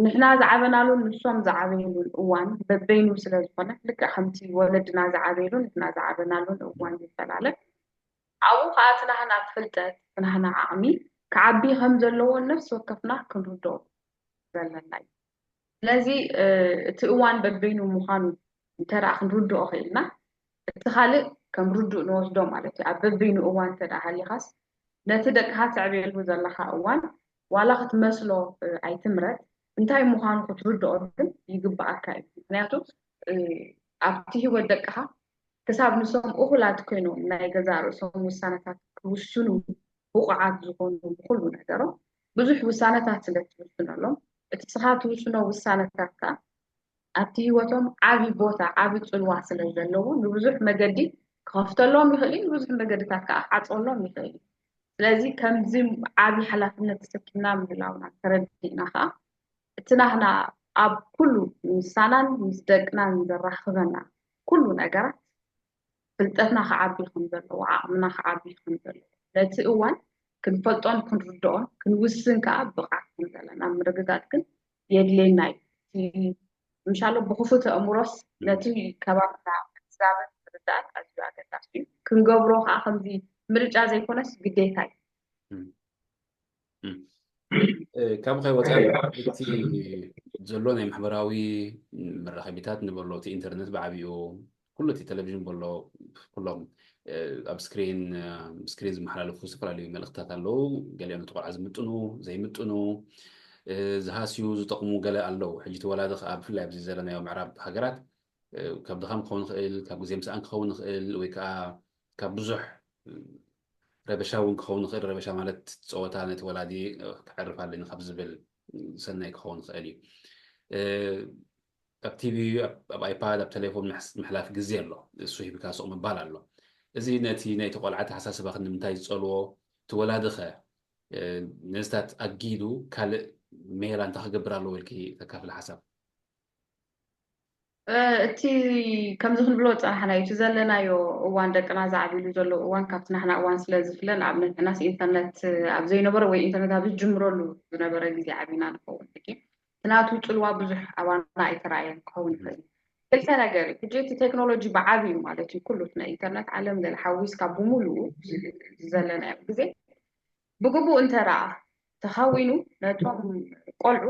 ንሕና ዝዓበናሉን ንሶም ዝዓበይሉን እዋን በበይኑ ስለ ዝኾነ ልክዕ ከምቲ ወለድና ዝዓበይሉን ንሕና ዝዓበናሉን እዋን ይፈላለ። ኣብኡ ከዓ እቲ ናህና ፍልጠት እቲ ናህና ዓቕሚ ክዓቢ ከም ዘለዎ ነፍሲ ወከፍና ክንርድኦ ዘለና እዩ። ስለዚ እቲ እዋን በበይኑ ምዃኑ እንተ ደኣ ክንርድኦ ክኢልና እቲ ካልእ ከም ርዱእ ንወስዶ ማለት እዩ። ኣብ በበይኑ እዋን እንተ ደኣ ሃሊኻስ ነቲ ደቅኻ ተዕብየሉ ዘለኻ እዋን ዋላ ክትመስሎ ኣይትምረጽ እንታይ ምዃኑ ክትርድኦ ግን ይግብኣካ እዩ። ምክንያቱ ኣብቲ ህይወት ደቅኻ ክሳብ ንሶም እኹላት ኮይኖም ናይ ገዛእ ርእሶም ውሳነታት ክውስኑ ብቑዓት ዝኾኑ ብኹሉ ነገሮም ብዙሕ ውሳነታት ስለ ትውስነሎም እቲ ስኻ ትውስኖ ውሳነታት ከኣ ኣብቲ ህይወቶም ዓቢ ቦታ ዓቢ ጽልዋ ስለ ዘለዎ ንብዙሕ መገዲ ክኸፍተሎም ይኽእል እዩ፣ ንብዙሕ መገድታት ከኣ ክዓጽወሎም ይኽእል እዩ። ስለዚ ከምዚ ዓቢ ሓላፍነት ተሰኪምና ምህላውና ተረዲእና ከኣ እቲ ናህና ኣብ ኩሉ ምሳናን ምስ ደቅናን ዘራኽበና ኩሉ ነገራት ፍልጠትና ክዓቢ ከም ዘለዎ፣ ዓቕምና ክዓቢ ከም ዘለዎ፣ ነቲ እዋን ክንፈልጦን ክንርድኦን ክንውስን ከዓ ብቕዓት ከም ዘለና ምርግጋፅ ግን የድልየና እዩ። ምሻሎ ብክፉት ኣእምሮስ ነቲ ከባብና ምዕዛብን ምርዳእን ኣዝዩ ኣገዳሲ እዩ። ክንገብሮ ከዓ ከምዚ ምርጫ ዘይኮነስ ግዴታ እዩ። ካብ ከይወፃ እቲ ዘሎ ናይ ማሕበራዊ መራኸቢታት ንበሎ፣ እቲ ኢንተርነት ብዓቢኡ፣ ኩሉ እቲ ቴሌቪዥን በሎ፣ ኩሎም ኣብ ስክሪን ስክሪን ዝመሓላለፉ ዝተፈላለዩ መልእክታት ኣለዉ። ገሊኦም ነቲ ቆልዓ ዝምጥኑ ዘይምጥኑ፣ ዝሃስዩ ዝጠቕሙ ገለ ኣለዉ። ሕጂ እቲ ወላዲ ከዓ ብፍላይ ኣብዚ ዘለናዮ ምዕራብ ሃገራት ካብ ድኻም ክኸውን ይኽእል፣ ካብ ግዜ ምስኣን ክኸውን ይኽእል፣ ወይ ከዓ ካብ ብዙሕ ረበሻ እውን ክኸውን ይኽእል። ረበሻ ማለት ፀወታ ነቲ ወላዲ ከዕርፍ ኣለኒ ካብ ዝብል ሰናይ ክኸውን ይኽእል እዩ። ኣብ ቲቪ፣ ኣብ ኣይፓድ፣ ኣብ ቴሌፎን ምሕላፍ ግዜ ኣሎ። እሱ ሂብካ ስቕ ምባል ኣሎ። እዚ ነቲ ናይቲ ቆልዓ ኣተሓሳስባ ክንምንታይ ዝፀልዎ፣ እቲ ወላዲ ኸ ነዚታት ኣጊዱ ካልእ ሜላ እንታይ ክገብር ኣለዎ ኢልኪ ተካፍል ሓሳብ? እቲ ከምዚ ክንብሎ ዝፀናሕናዮ፣ እቲ ዘለናዮ እዋን፣ ደቅና ዝዓብሉ ዘለዉ እዋን ካብቲ ናሕና እዋን ስለ ዝፍለ፣ ንኣብነት ንሕናስ ኢንተርነት ኣብ ዘይነበረ ወይ ኢንተርነት ኣብ ዝጅምረሉ ዝነበረ ግዜ ዓቢና ንኸውን። ሕጂ እቲ ናቱ ፅልዋ ብዙሕ ኣባና ኣይተረኣየን ክኸውን ይኽእል። ክልተ ነገር እዩ። ሕጂ እቲ ቴክኖሎጂ ብዓቢኡ ማለት እዩ፣ ኩሉ እቲ ናይ ኢንተርነት ዓለም ገለ ሓዊስካ ብምሉኡ ዘለናዮ ግዜ ብግቡእ እንተረኣ ተኻዊኑ ነቶም ቆልዑ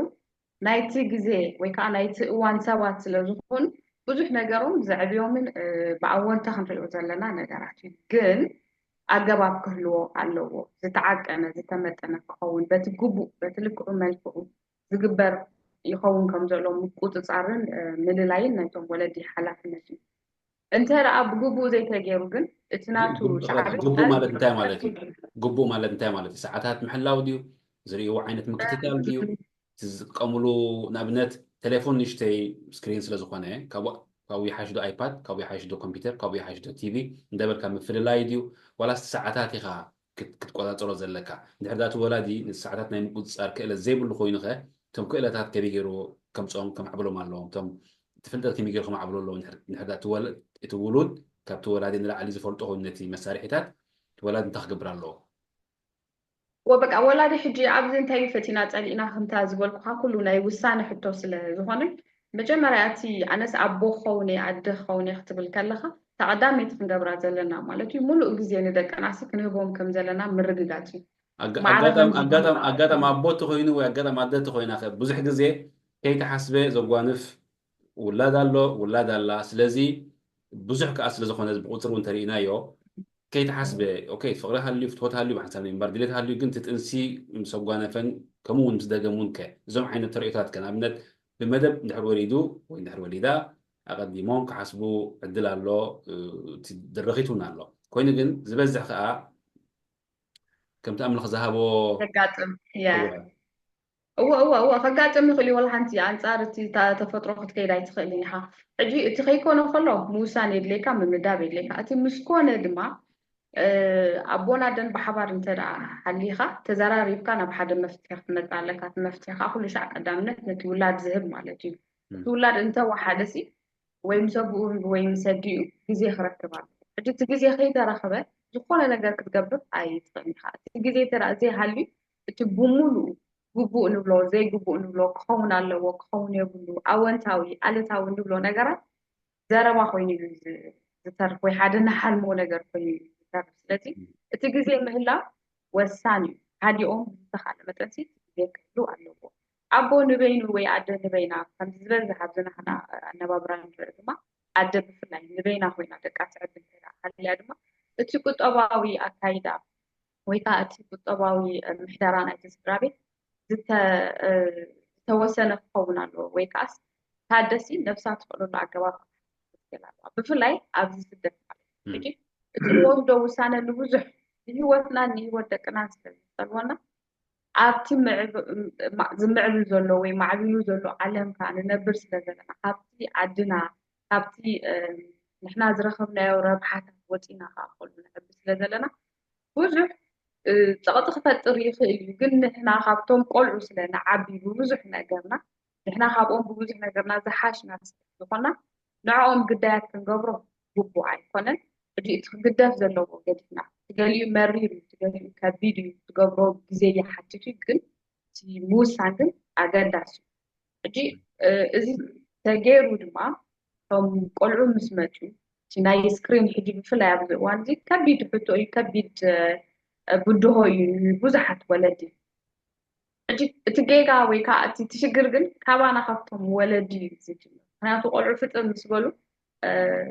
ናይቲ ግዜ ወይ ከዓ ናይቲ እዋን ሰባት ስለ ዝኾኑ ብዙሕ ነገሮም ዘዕብዮምን ብኣወንታ ክንሪኦ ዘለና ነገራት እዩ። ግን ኣገባብ ክህልዎ ኣለዎ። ዝተዓቀነ ዝተመጠነ ክኸውን፣ በቲ ግቡእ በቲ ልክዑ መልክዑ ዝግበር ይኸውን ከም ዘሎ ምቁፅፃርን ምልላይን ናይቶም ወለዲ ሓላፍነት እዩ። እንተ ደኣ ብግቡእ ዘይተገይሩ ግን እቲ ናቱ ሳዕቤን ግቡእ ማለት እንታይ ማለት እዩ? ግቡእ ማለት እንታይ ማለት እዩ? ሰዓታት ምሕላው ድዩ? ዝርእይዎ ዓይነት ምክትታል ድዩ? እቲ ዝጥቀምሉ ንኣብነት ቴሌፎን ንእሽተይ ስክሪን ስለ ዝኾነ ካብኡ ይሓሽ ዶ ኣይፓድ፣ ካብኡ ይሓሽ ዶ ኮምፒውተር፣ ካብኡ ይሓሽ ዶ ቲቪ እንዳበልካ ምፍልላይ ድዩ? ዋላስ እቲ ሰዓታት ኢኻ ክትቆፃፀሮ ዘለካ? እንድሕር ዳኣ እቲ ወላዲ ነቲ ሰዓታት ናይ ምቁፅፃር ክእለት ዘይብሉ ኮይኑ ኸ እቶም ክእለታት ከመይ ገይሩ ከምፅኦም ከማዕብሎም ኣለዎም? እቶም እቲ ፍልጠት ከመይ ገይሩ ከማዕብሎ ኣለዎ? እንድሕር ዳኣ እቲ ውሉድ ካብቲ ወላዲ ንላዕሊ ዝፈልጦ ኮይኑ ነቲ መሳርሒታት፣ እቲ ወላዲ እንታይ ክገብር ኣለዎ? ወበቃ ወላዲ ሕጂ ኣብዚ እንታይ እዩ ፈቲና ጸሊእና ከምታ ዝበልኩኻ ኩሉ ናይ ውሳነ ሕቶ ስለ ዝኾነ መጀመርያ እቲ ኣነስ ኣቦ ክኸውን እየ ኣደ ክኸውን እየ ክትብል ከለኻ እታ ቀዳመይቲ ክንገብራ ዘለና ማለት እዩ ሙሉእ ግዜ ንደቅናሲ ክንህቦም ከም ዘለና ምርግጋጽ እዩ። ኣጋጣሚ ኣቦ ተኮይኑ ወይ ኣጋጣሚ ኣደ ተኮይና ብዙሕ ግዜ ከይተሓስበ ዘጓንፍ ውላድ ኣሎ ውላድ ኣላ። ስለዚ ብዙሕ ከዓ ስለዝኾነ ብቁፅር እውን ተሪኢናዮ ከይተሓስበ ኦኬ ፍቕሪ ሃልዩ ፍትወት ሃልዩ ብሓንሳብ ናይ ምንባር ድሌት ሃልዩ ግን እቲ ጥንሲ ምስ ኣጓነፈን ከምኡ እውን ምስ ደገም እውን ከ እዞም ዓይነት ተርእዮታት ከ ንኣብነት ብመደብ እንድሕር ወሊዱ ወይ እንድሕር ወሊዳ ኣቐዲሞም ክሓስቡ ዕድል ኣሎ። እቲ ድርኺት እውን ኣሎ ኮይኑ ግን ዝበዝሕ ከዓ ከምቲ ኣምላኽ ዝሃቦ ዘጋጥም እወ እወ እወ ከጋጥም ይኽእል እዩ። ወላ ሓንቲ ኣንፃር እቲ ተፈጥሮ ክትከይድ ኣይትኽእልን ኢኻ። ሕጂ እቲ ከይኮነ ከሎ ምውሳን የድልየካ፣ ምምዳብ የድልየካ። እቲ ምስ ኮነ ድማ ኣቦን ኣደን ብሓባር እንተ ደኣ ሃሊኻ ተዘራሪብካ ናብ ሓደ መፍትሒ ክትመፅእ ኣለካ። እቲ መፍትሒ ከዓ ኩሉ ሻዕ ቀዳምነት ነቲ ውላድ ዝህብ ማለት እዩ። እቲ ውላድ እንተወሓደ ሲ ወይ ምስ ኣቦኡ ወይ ምስ ኣዲኡ ግዜ ክረክብ ኣለዎ። ሕጂ እቲ ግዜ ከይተረኽበ ዝኾነ ነገር ክትገብር ኣይትኽእልን ኢኻ። እቲ ግዜ እንተ ደኣ ዘይሃልዩ እቲ ብሙሉኡ ግቡእ ንብሎ ዘይግቡእ ንብሎ ክኸውን ኣለዎ ክኸውን የብሉ ኣወንታዊ ኣሉታዊ ንብሎ ነገራት ዘረባ ኮይኑ እዩ ዝተርፍ ወይ ሓደ ንሓልሞ ነገር ኮይኑ እዩ ዝተርፍ። ስለዚ እቲ ግዜ ምህላው ወሳኒ እዩ። ሃሊኦም ብዝተኻለ መጠንሲ እቲ ግዜ ክህሉ ኣለዎ። ኣቦ ንበይኑ ወይ ኣደ ንበይና ከምዚ ዝበዝሕ ኣብዚ ናህና ኣነባብራ ንርኢ ድማ ኣደ ብፍላይ ንበይና ኮይና ደቃ ትዕብል እንተ ደኣ ሃልያ ድማ እቲ ቁጠባዊ ኣካይዳ ወይ ከዓ እቲ ቁጠባዊ ምሕደራ ናይቲ ስድራ ቤት ዝተወሰነ ክኸውን ኣለዎ ወይ ከዓስ ታደሲ ነብሳ ትኽእለሉ ኣገባብ ክትገል ኣለዋ ብፍላይ ኣብዚ ስደት ማለት ሕጂ እቲ ንወስዶ ውሳነ ንብዙሕ ንህወትናን ንህወት ደቅናን ስለ ዝጠልወና ኣብቲ ዝምዕብል ዘሎ ወይ ማዕቢሉ ዘሎ ዓለም ከዓ ንነብር ስለ ዘለና ካብቲ ዓድና ካብቲ ንሕና ዝረኸብናዮ ረብሓታት ወፂና ከዓ ከሉ ንዕቢ ስለ ዘለና ብዙሕ ፀቕጢ ክፈጥር ይኽእል እዩ። ግን ንሕና ካብቶም ቆልዑ ስለ ንዓቢ ብብዙሕ ነገርና ንሕና ካብኦም ብብዙሕ ነገርና ዝሓሽና ዝኾና ንዕኦም ግዳያት ክንገብሮ ግቡእ ኣይኮነን። ሕጂ እቲ ክግደፍ ዘለዎ ገዲፍና ትገሊኡ መሪር እዩ፣ ትገሊኡ ከቢድ እዩ፣ ትገብሮ ግዜ ይሓትት እዩ። ግን እቲ ምውሳን ግን ኣገዳሲ እዩ። ሕጂ እዚ ተገይሩ ድማ እቶም ቆልዑ ምስ መፅኡ እቲ ናይ ስክሪን ሕጂ ብፍላይ ኣብዚ እዋን እዚ ከቢድ ሕቶ እዩ፣ ከቢድ ብድሆ እዩ ብዙሓት ወለዲ። ሕጂ እቲ ጌጋ ወይ ከዓ እቲ ሽግር ግን ካባና ካብቶም ወለዲ እዩ ዝጅምር። ምክንያቱ ቆልዑ ፍጥር ምስ በሉ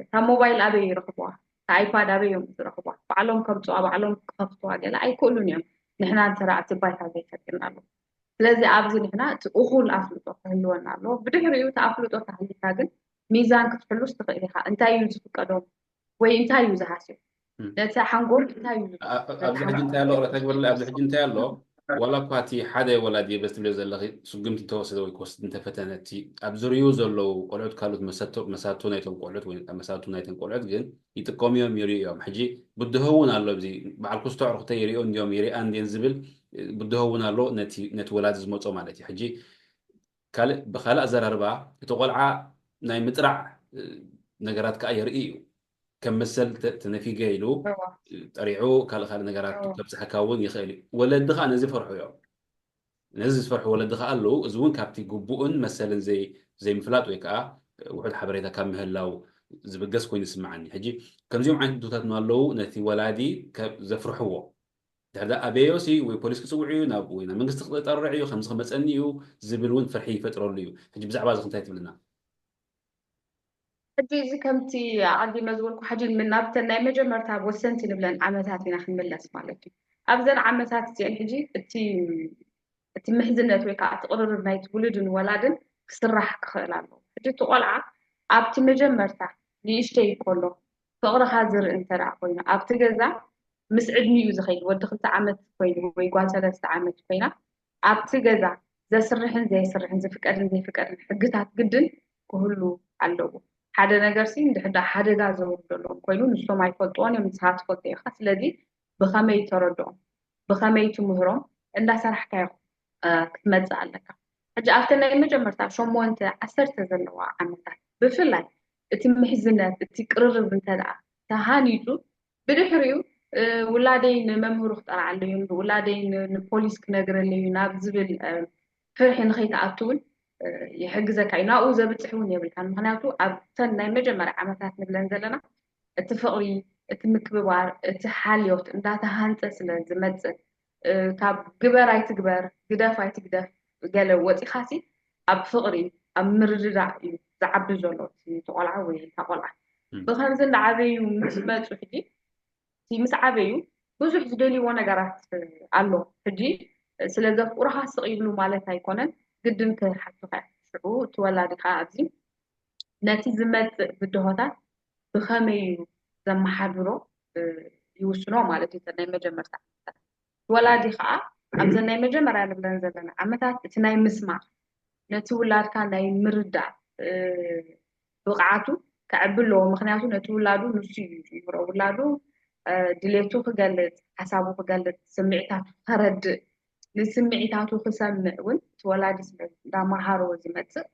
እታ ሞባይል ኣበይ ይረኽብዋ? እታ ኣይፓድ ኣበይ እዮም ዝረኽብዋ? ባዕሎም ከምፅዋ፣ ባዕሎም ክኸፍትዋ ገለ ኣይክእሉን እዮም። ንሕና እንተ እቲ ባይታ ዘይፈጢርናሉ። ስለዚ ኣብዚ ንሕና እቲ እኹል ኣፍልጦ ክህልወና ኣለዎ። ብድሕሪኡ እቲ ኣፍልጦ ተሃሊካ ግን ሚዛን ክትሕሉስ ትኽእል ኢኻ። እንታይ እዩ ዝፍቀዶም ወይ እንታይ እዩ ዝሃስዮም? ነቲ ሓንጎል እንታይ እዩ ኣብዚ ሕጂ እንታይ ኣሎ ረታ ግበርለ ኣብዚ ሕጂ እንታይ ኣሎ ዋላ እኳ እቲ ሓደ ወላዲ በዚ ትብልዮ ዘለኺ ስጉምቲ እንተወሰደ ወይ ክወስድ እንተፈተነ እቲ ኣብ ዝርዩ ዘለዉ ቆልዑት ካልኦት መሳቱ ናይቶም ቆልዑት ወይ መሳቱ ናይቶም ቆልዑት ግን ይጥቀሙ እዮም ይርእዮም። ሕጂ ብድሆ እውን ኣሎ እዚ በዓል ኩስቶ ኣዕሩኽተይ ይርእዮ እንዲዮም ይሪኣ እንዲየን ዝብል ብድሆ እውን ኣሎ ነቲ ወላዲ ዝመፆ ማለት እዩ። ሕጂ ካልእ ብካልእ ኣዘራርባ እቲ ቆልዓ ናይ ምጥራዕ ነገራት ከዓ የርኢ እዩ። ከም መሰል ተነፊገ ኢሉ ጠሪዑ ካልእ ካልእ ነገራት ከብፅሐካ እውን ይኽእል እዩ። ወለዲ ከዓ ነዚ ፈርሑ እዮም። ነዚ ዝፈርሑ ወለዲ ከዓ ኣለዉ። እዚ እውን ካብቲ ግቡእን መሰልን ዘይምፍላጥ ወይ ከዓ ውሑድ ሓበሬታ ካብ ምህላው ዝብገስ ኮይኑ ይስምዓኒ። ሕጂ ከምዚኦም ዓይነት ሕቶታት ኣለዉ ነቲ ወላዲ ዘፍርሕዎ። ድሕሪ ኣበዮሲ ወይ ፖሊስ ክፅውዕ እዩ ናብ ወይ ናብ መንግስቲ ክጠርዕ እዩ ከምዚ ክመፀኒ እዩ ዝብል እውን ፍርሒ ይፈጥረሉ እዩ። ሕጂ ብዛዕባ እዚ እንታይ ትብልና? ሕጂ እዚ ከምቲ ኣቐዲመ ዝበልኩ ሕጂ ናብተን ናይ መጀመርታ ወሰንቲ ንብለን ዓመታት ኢና ክንምለስ ማለት እዩ። ኣብዘን ዓመታት እዚአን ሕጂ እቲ እቲ ምሕዝነት ወይ ከዓ እቲ ቅርርብ ናይቲ ውሉድን ወላድን ክስራሕ ክኽእል ኣለዎ። ሕጂ እቲ ቆልዓ ኣብቲ መጀመርታ ንእሽተይ ከሎ ፍቕርኻ ዝርኢ እንተ ደኣ ኮይኑ ኣብቲ ገዛ ምስ ዕድሚኡ ዝኸይድ ወዲ ክልተ ዓመት ኮይኑ ወይ ጓል ሰለስተ ዓመት ኮይና ኣብቲ ገዛ ዘስርሕን ዘየስርሕን ዝፍቀድን ዘይፍቀድን ሕግታት ግድን ክህሉ ኣለዎ። ሓደ ነገር ሲ እንድሕር ደኣ ሓደጋ ዘውርደሎም ኮይኑ ንሶም ኣይፈልጥዎን እዮም፣ ንስኻ ትፈልጦ ኢኻ። ስለዚ ብኸመይ ተረድኦም፣ ብኸመይ ትምህሮም እንዳሰራሕካ ኢኹም ክትመፅእ ኣለካ። ሕጂ ኣብተን ናይ መጀመርታ ሸሞንተ ዓሰርተ ዘለዋ ዓመታት ብፍላይ እቲ ምሕዝነት እቲ ቅርርብ እንተ ደኣ ተሃኒፁ ብድሕሪኡ ውላደይ ንመምህሩ ክጠርዓለዩ ውላደይ ንፖሊስ ክነግረለዩ ናብ ዝብል ፍርሒ ንኸይትኣቱ እውን ይሕግዘካ እዩ። ናብኡ ዘብፅሕ እውን የብልካን። ምክንያቱ ኣብተን ናይ መጀመርያ ዓመታት ንብለን ዘለና እቲ ፍቕሪ፣ እቲ ምክብባር፣ እቲ ሓልዮት እንዳተሃንፀ ስለ ዝመፅእ ካብ ግበር ኣይትግበር፣ ግደፍ ኣይትግደፍ ገለ ወፂኻሲ ኣብ ፍቕሪ ኣብ ምርድዳእ እዩ ዝዓቢ ዘሎ እቲ ቆልዓ ወይ እታ ቆልዓ። ብከምዚ እንዳዓበዩ ምስ መፁ ሕጂ እቲ ምስ ዓበዩ ብዙሕ ዝደልይዎ ነገራት ኣሎ። ሕጂ ስለ ዘፍቅሩኻ ስቕ ይብሉ ማለት ኣይኮነን፣ ግድን ክሓቱኻ እዮም። ሽዑ እቲ ወላዲ ከዓ ኣብዚ ነቲ ዝመፅእ ብድሆታት ብኸመይ እዩ ዘመሓድሮ ይውስኖ ማለት እዩ። ናይ መጀመርታ ወላዲ ከዓ ኣብዘን ናይ መጀመርያ ንብለን ዘለና ዓመታት እቲ ናይ ምስማዕ ነቲ ውላድካ ናይ ምርዳእ ብቕዓቱ ከዕቢ ኣለዎ። ምክንያቱ ነቲ ውላዱ ንሱ እዩ ዝምሮ። ውላዱ ድሌቱ ክገልፅ፣ ሓሳቡ ክገልፅ፣ ስምዒታቱ ከረድእ፣ ንስምዒታቱ ክሰምዕ እውን እቲ ወላዲ ስለ እንዳመሃሮ ዝመፅእ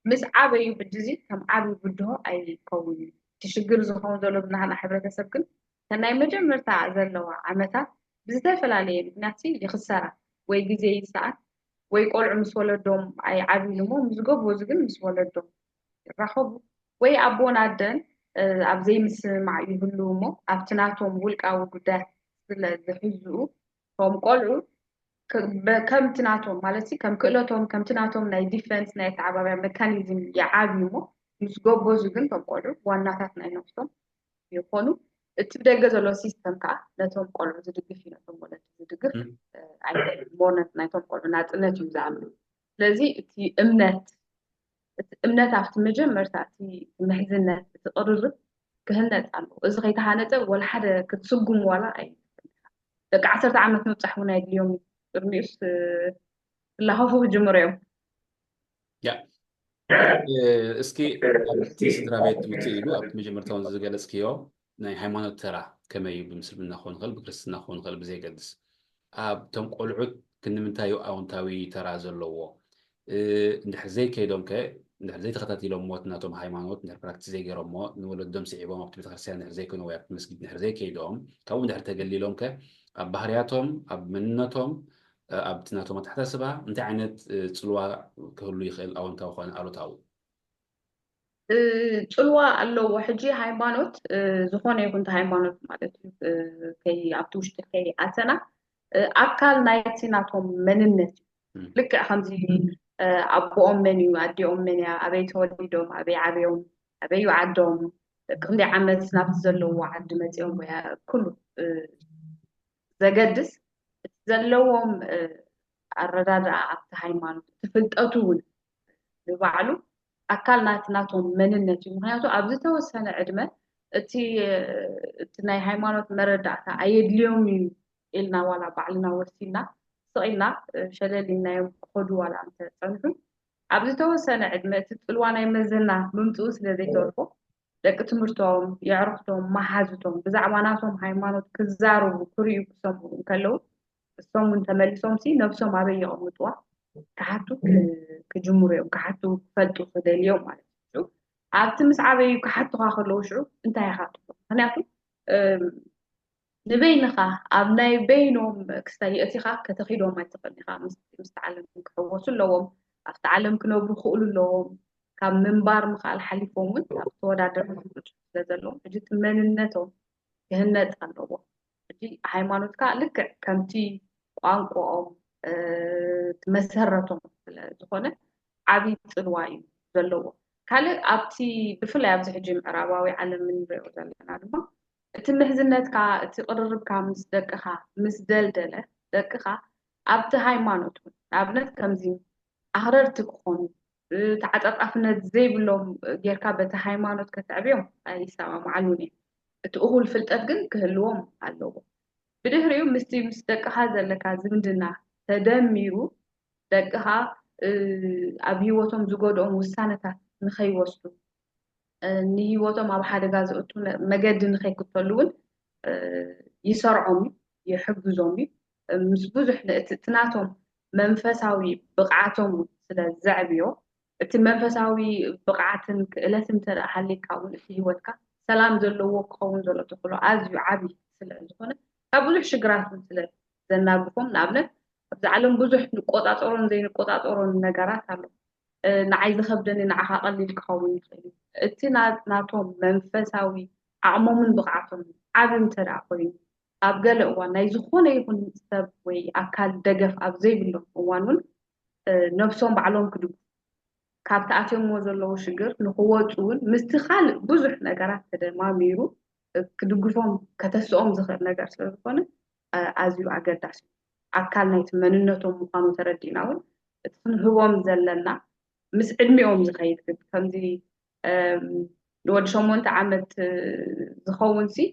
ምስ ዓበዩ ሕጂ እዚ ከም ዓብዪ ብድሆ ኣይከውን እዩ። እቲ ሽግር ዝኸውን ዘሎ ብናህና ሕብረተሰብ ግን እተን ናይ መጀመርታ ዘለዋ ዓመታት ብዝተፈላለየ ምክንያት ይኽሰራ ወይ ግዜ ይሰኣን ወይ ቆልዑ ምስ ወለዶም ኣይዓብዩን እሞ ምስ ጎበዙ ግን ምስ ወለዶም ይራኸቡ ወይ ኣቦን ኣደን ኣብ ዘይምስምማዕ ይህልው እሞ ኣብቲ ናቶም ውልቃዊ ጉዳያት ስለ ዝሕዝኡ እቶም ቆልዑ ከምቲ ናቶም ማለት ከም ክእለቶም ከምቲ ናቶም ናይ ዲፈንስ ናይ ኣተዓባብያ መካኒዝም ይዓብዩ እሞ ምስ ጎበዙ ግን እቶም ቆልዑ ዋናታት ናይ ነብሶም ይኾኑ። እቲ ብደገ ዘሎ ሲስተም ከዓ ነቶም ቆልዑ ዝድግፍ እዩ፣ ነቶም ወለዲ ዝድግፍ ኣይኮነን። ሞነት ናይቶም ቆልዑ ናፅነት እዩ ዝኣሉ። ስለዚ እቲ እምነት እቲ እምነት ኣብቲ መጀመርታ እቲ ምሕዝነት እቲ ቅርርብ ክህነፅ ኣለዎ። እዚ ከይተሃነፀ ወላ ሓደ ክትስጉም ዋላ ኣይ ደቂ ዓሰርተ ዓመት ምብፃሕ እውን ኣይድልዮም እዩ። ቅድሚኡስ ክላኸፉ ክጅምሩ እዮም። እስኪ ኣብቲ ስድራ ቤት ውፅእ ኢሉ ኣብቲ መጀመርታ እውን ዝገለፅክዮ ናይ ሃይማኖት ተራ ከመይ እዩ? ብምስልምና ክኸውን ይኽእል ብክርስትና ክኸውን ይኽእል ብዘይገድስ ኣብቶም ቆልዑት ክንምንታይ እዩ ኣውንታዊ ተራ ዘለዎ? እንድሕር ዘይከይዶም ከ እንድሕር ዘይተኸታቲሎሞ እቲ ናቶም ሃይማኖት እንድሕር ፕራክቲስ ዘይገይሮሞ፣ ንወለዶም ስዒቦም ኣብቲ ቤተክርስትያን እንድሕር ዘይኮኑ ወይ ኣብቲ መስጊድ እንድሕር ዘይከይዶም፣ ካብኡ እንድሕር ተገሊሎም ከ ኣብ ባህርያቶም፣ ኣብ መንነቶም፣ ኣብቲ ናቶም ኣተሓሳስባ እንታይ ዓይነት ጽልዋ ክህሉ ይኽእል፣ ኣወንታዊ ኮነ ኣሉታዊ? ጽልዋ ኣለዎ። ሕጂ ሃይማኖት ዝኾነ ይኹን ሃይማኖት ማለት እዩ፣ ከይ ኣብቲ ውሽጢ ከይኣተና ኣካል ናይቲ ናቶም መንነት እዩ። ልክዕ ከምዚ ኣቦኦም መን እዩ፣ ኣዲኦም መን እያ፣ ኣበይ ተወሊዶም፣ ኣበይ ዓብዮም፣ ኣበይ እዩ ዓዶም፣ ክንደይ ዓመት ናብቲ ዘለዎ ዓዲ መፂኦም ወይ ኩሉ ዘገድስ እቲ ዘለዎም ኣረዳድኣ ኣብቲ ሃይማኖት፣ እቲ ፍልጠቱ እውን ንባዕሉ ኣካል ናት ናቶም መንነት እዩ። ምክንያቱ ኣብ ዝተወሰነ ዕድመ እቲ እቲ ናይ ሃይማኖት መረዳእታ ኣየድልዮም እዩ ኢልና ዋላ ባዕልና ወሲና ስቕ ኢልና ሸለል ኢልናዮም ክኸዱ ዋላ እንተፀንሑ፣ ኣብ ዝተወሰነ ዕድመ እቲ ፅልዋ ናይ መዘና ምምፅኡ ስለ ዘይተርፎ ደቂ ትምህርቶም፣ የዕርኽቶም፣ መሓዙቶም ብዛዕባ ናቶም ሃይማኖት ክዛረቡ ክርእዩ ክሰምዑ እንከለዉ እሶም እውን ተመሊሶም ሲ ነብሶም ኣበይ የቐምጥዋ ክሓቱ ክጅምሩ እዮም። ክሓቱ ክፈልጡ ክደልዮም ማለት እዩ። ኣብቲ ምስ ዓበዩ ክሓቱኻ ከለዉ ሽዑ እንታይ ኢኻ ትብሎ? ምክንያቱ ንበይንኻ ኣብ ናይ በይኖም ክስታይ የእቲኻ ከተኺዶም ኣይትኽእል ኢኻ። ምስቲ ዓለም ክሕወሱ ኣለዎም። ኣብቲ ዓለም ክነብሩ ክኽእሉ ኣለዎም። ካብ ምንባር ምኽኣል ሓሊፎም እውን ኣብ ተወዳደርቲ ስለ ዘለዎም ሕጂ እቲ መንነቶም ክህነፅ ኣለዎ። ሕጂ ሃይማኖትካ ልክዕ ከምቲ ቋንቋኦም መሰረቶም ስለ ዝኾነ ዓብዪ ፅልዋ እዩ ዘለዎ። ካልእ ኣብቲ ብፍላይ ኣብዚ ሕጂ ምዕራባዊ ዓለም እንሪኦ ዘለና ድማ እቲ ምሕዝነትካ እቲ ቅርርብካ ምስ ደቅኻ ምስ ደልደለ ደቅኻ ኣብቲ ሃይማኖት እውን ንኣብነት ከምዚ ኣኽረርቲ ክኾኑ ተዓፃፃፍነት ዘይብሎም ጌርካ በቲ ሃይማኖት ከተዕብዮም ኣይሰማማዓሉን እየ። እቲ እኹል ፍልጠት ግን ክህልዎም ኣለዎ። ብድሕሪኡ ምስቲ ምስ ደቅኻ ዘለካ ዝምድና ተደሚሩ ደቅኻ ኣብ ህይወቶም ዝጎድኦም ውሳነታት ንኸይወስዱ ንህይወቶም ኣብ ሓደጋ ዘእቱ መገዲ ንኸይክተሉ እውን ይሰርዖም እዩ፣ ይሕግዞም እዩ። ምስ ብዙሕ እቲ ናቶም መንፈሳዊ ብቕዓቶም እውን ስለ ዘዕብዮ እቲ መንፈሳዊ ብቕዓትን ክእለትን እንተ ደኣ ሃልይካ እውን እቲ ህይወትካ ሰላም ዘለዎ ክኸውን ዘሎ ተኽእሎ ኣዝዩ ዓብዪ ስለ ዝኾነ ካብ ብዙሕ ሽግራት እውን ስለ ዘናግፎም ንኣብነት ኣብዚ ዓለም ብዙሕ ንቆጻጸሮን ዘይንቆጻጸሮን ነገራት ኣሎ። ንዓይ ዝኸብደኒ ንዓኻ ቀሊል ክኸውን ይኽእል እዩ። እቲ ናቶም መንፈሳዊ ዓቕሞምን ብቕዓቶምን ዓቢ እንተ ደኣ ኮይኑ ኣብ ገለ እዋን ናይ ዝኾነ ይኹን ሰብ ወይ ኣካል ደገፍ ኣብ ዘይብሎም እዋን እውን ነብሶም ባዕሎም ክድግፉ ካብቲ ኣትዮምዎ ዘለዉ ሽግር ንክወፁ እውን ምስቲ ካልእ ብዙሕ ነገራት ተደማሚሩ ክድግፎም ከተስኦም ዝኽእል ነገር ስለ ዝኾነ ኣዝዩ ኣገዳሲ እዩ። ኣካል ናይቲ መንነቶም ምዃኑ ተረዲእና እውን እቲ ክንህቦም ዘለና ምስ ዕድሚኦም ዝኸይድ ግን ከምዚ ንወዲ ሸሞንተ ዓመት ዝኸውን ሲ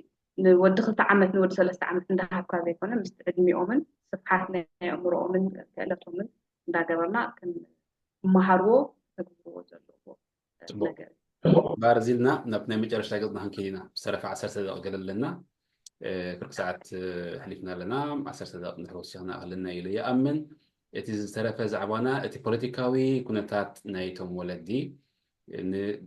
ንወዲ ክልተ ዓመት ንወዲ ሰለስተ ዓመት እንዳሃብካ ዘይኮነ ምስ ዕድሚኦምን ስፍሓት ናይ ኣእምሮኦምን ክእለቶምን እንዳገበርና ክመሃርዎ ከግብርዎ ዘለዎ ነገር። ባርዚልና ናብ ናይ መጨረሽታ ገፅና ክንከይድ ኢና። ዝተረፈ ዓሰርተ ደቂ ገለ ኣለና። ክርክ ሰዓት ሕሊፍና ኣለና። ዓሰርተ ደቂ እንድሕር ወሲኽና ኣለና ኢለ ይኣምን። እቲ ዝተረፈ ዛዕባና እቲ ፖለቲካዊ ኩነታት ናይቶም ወለዲ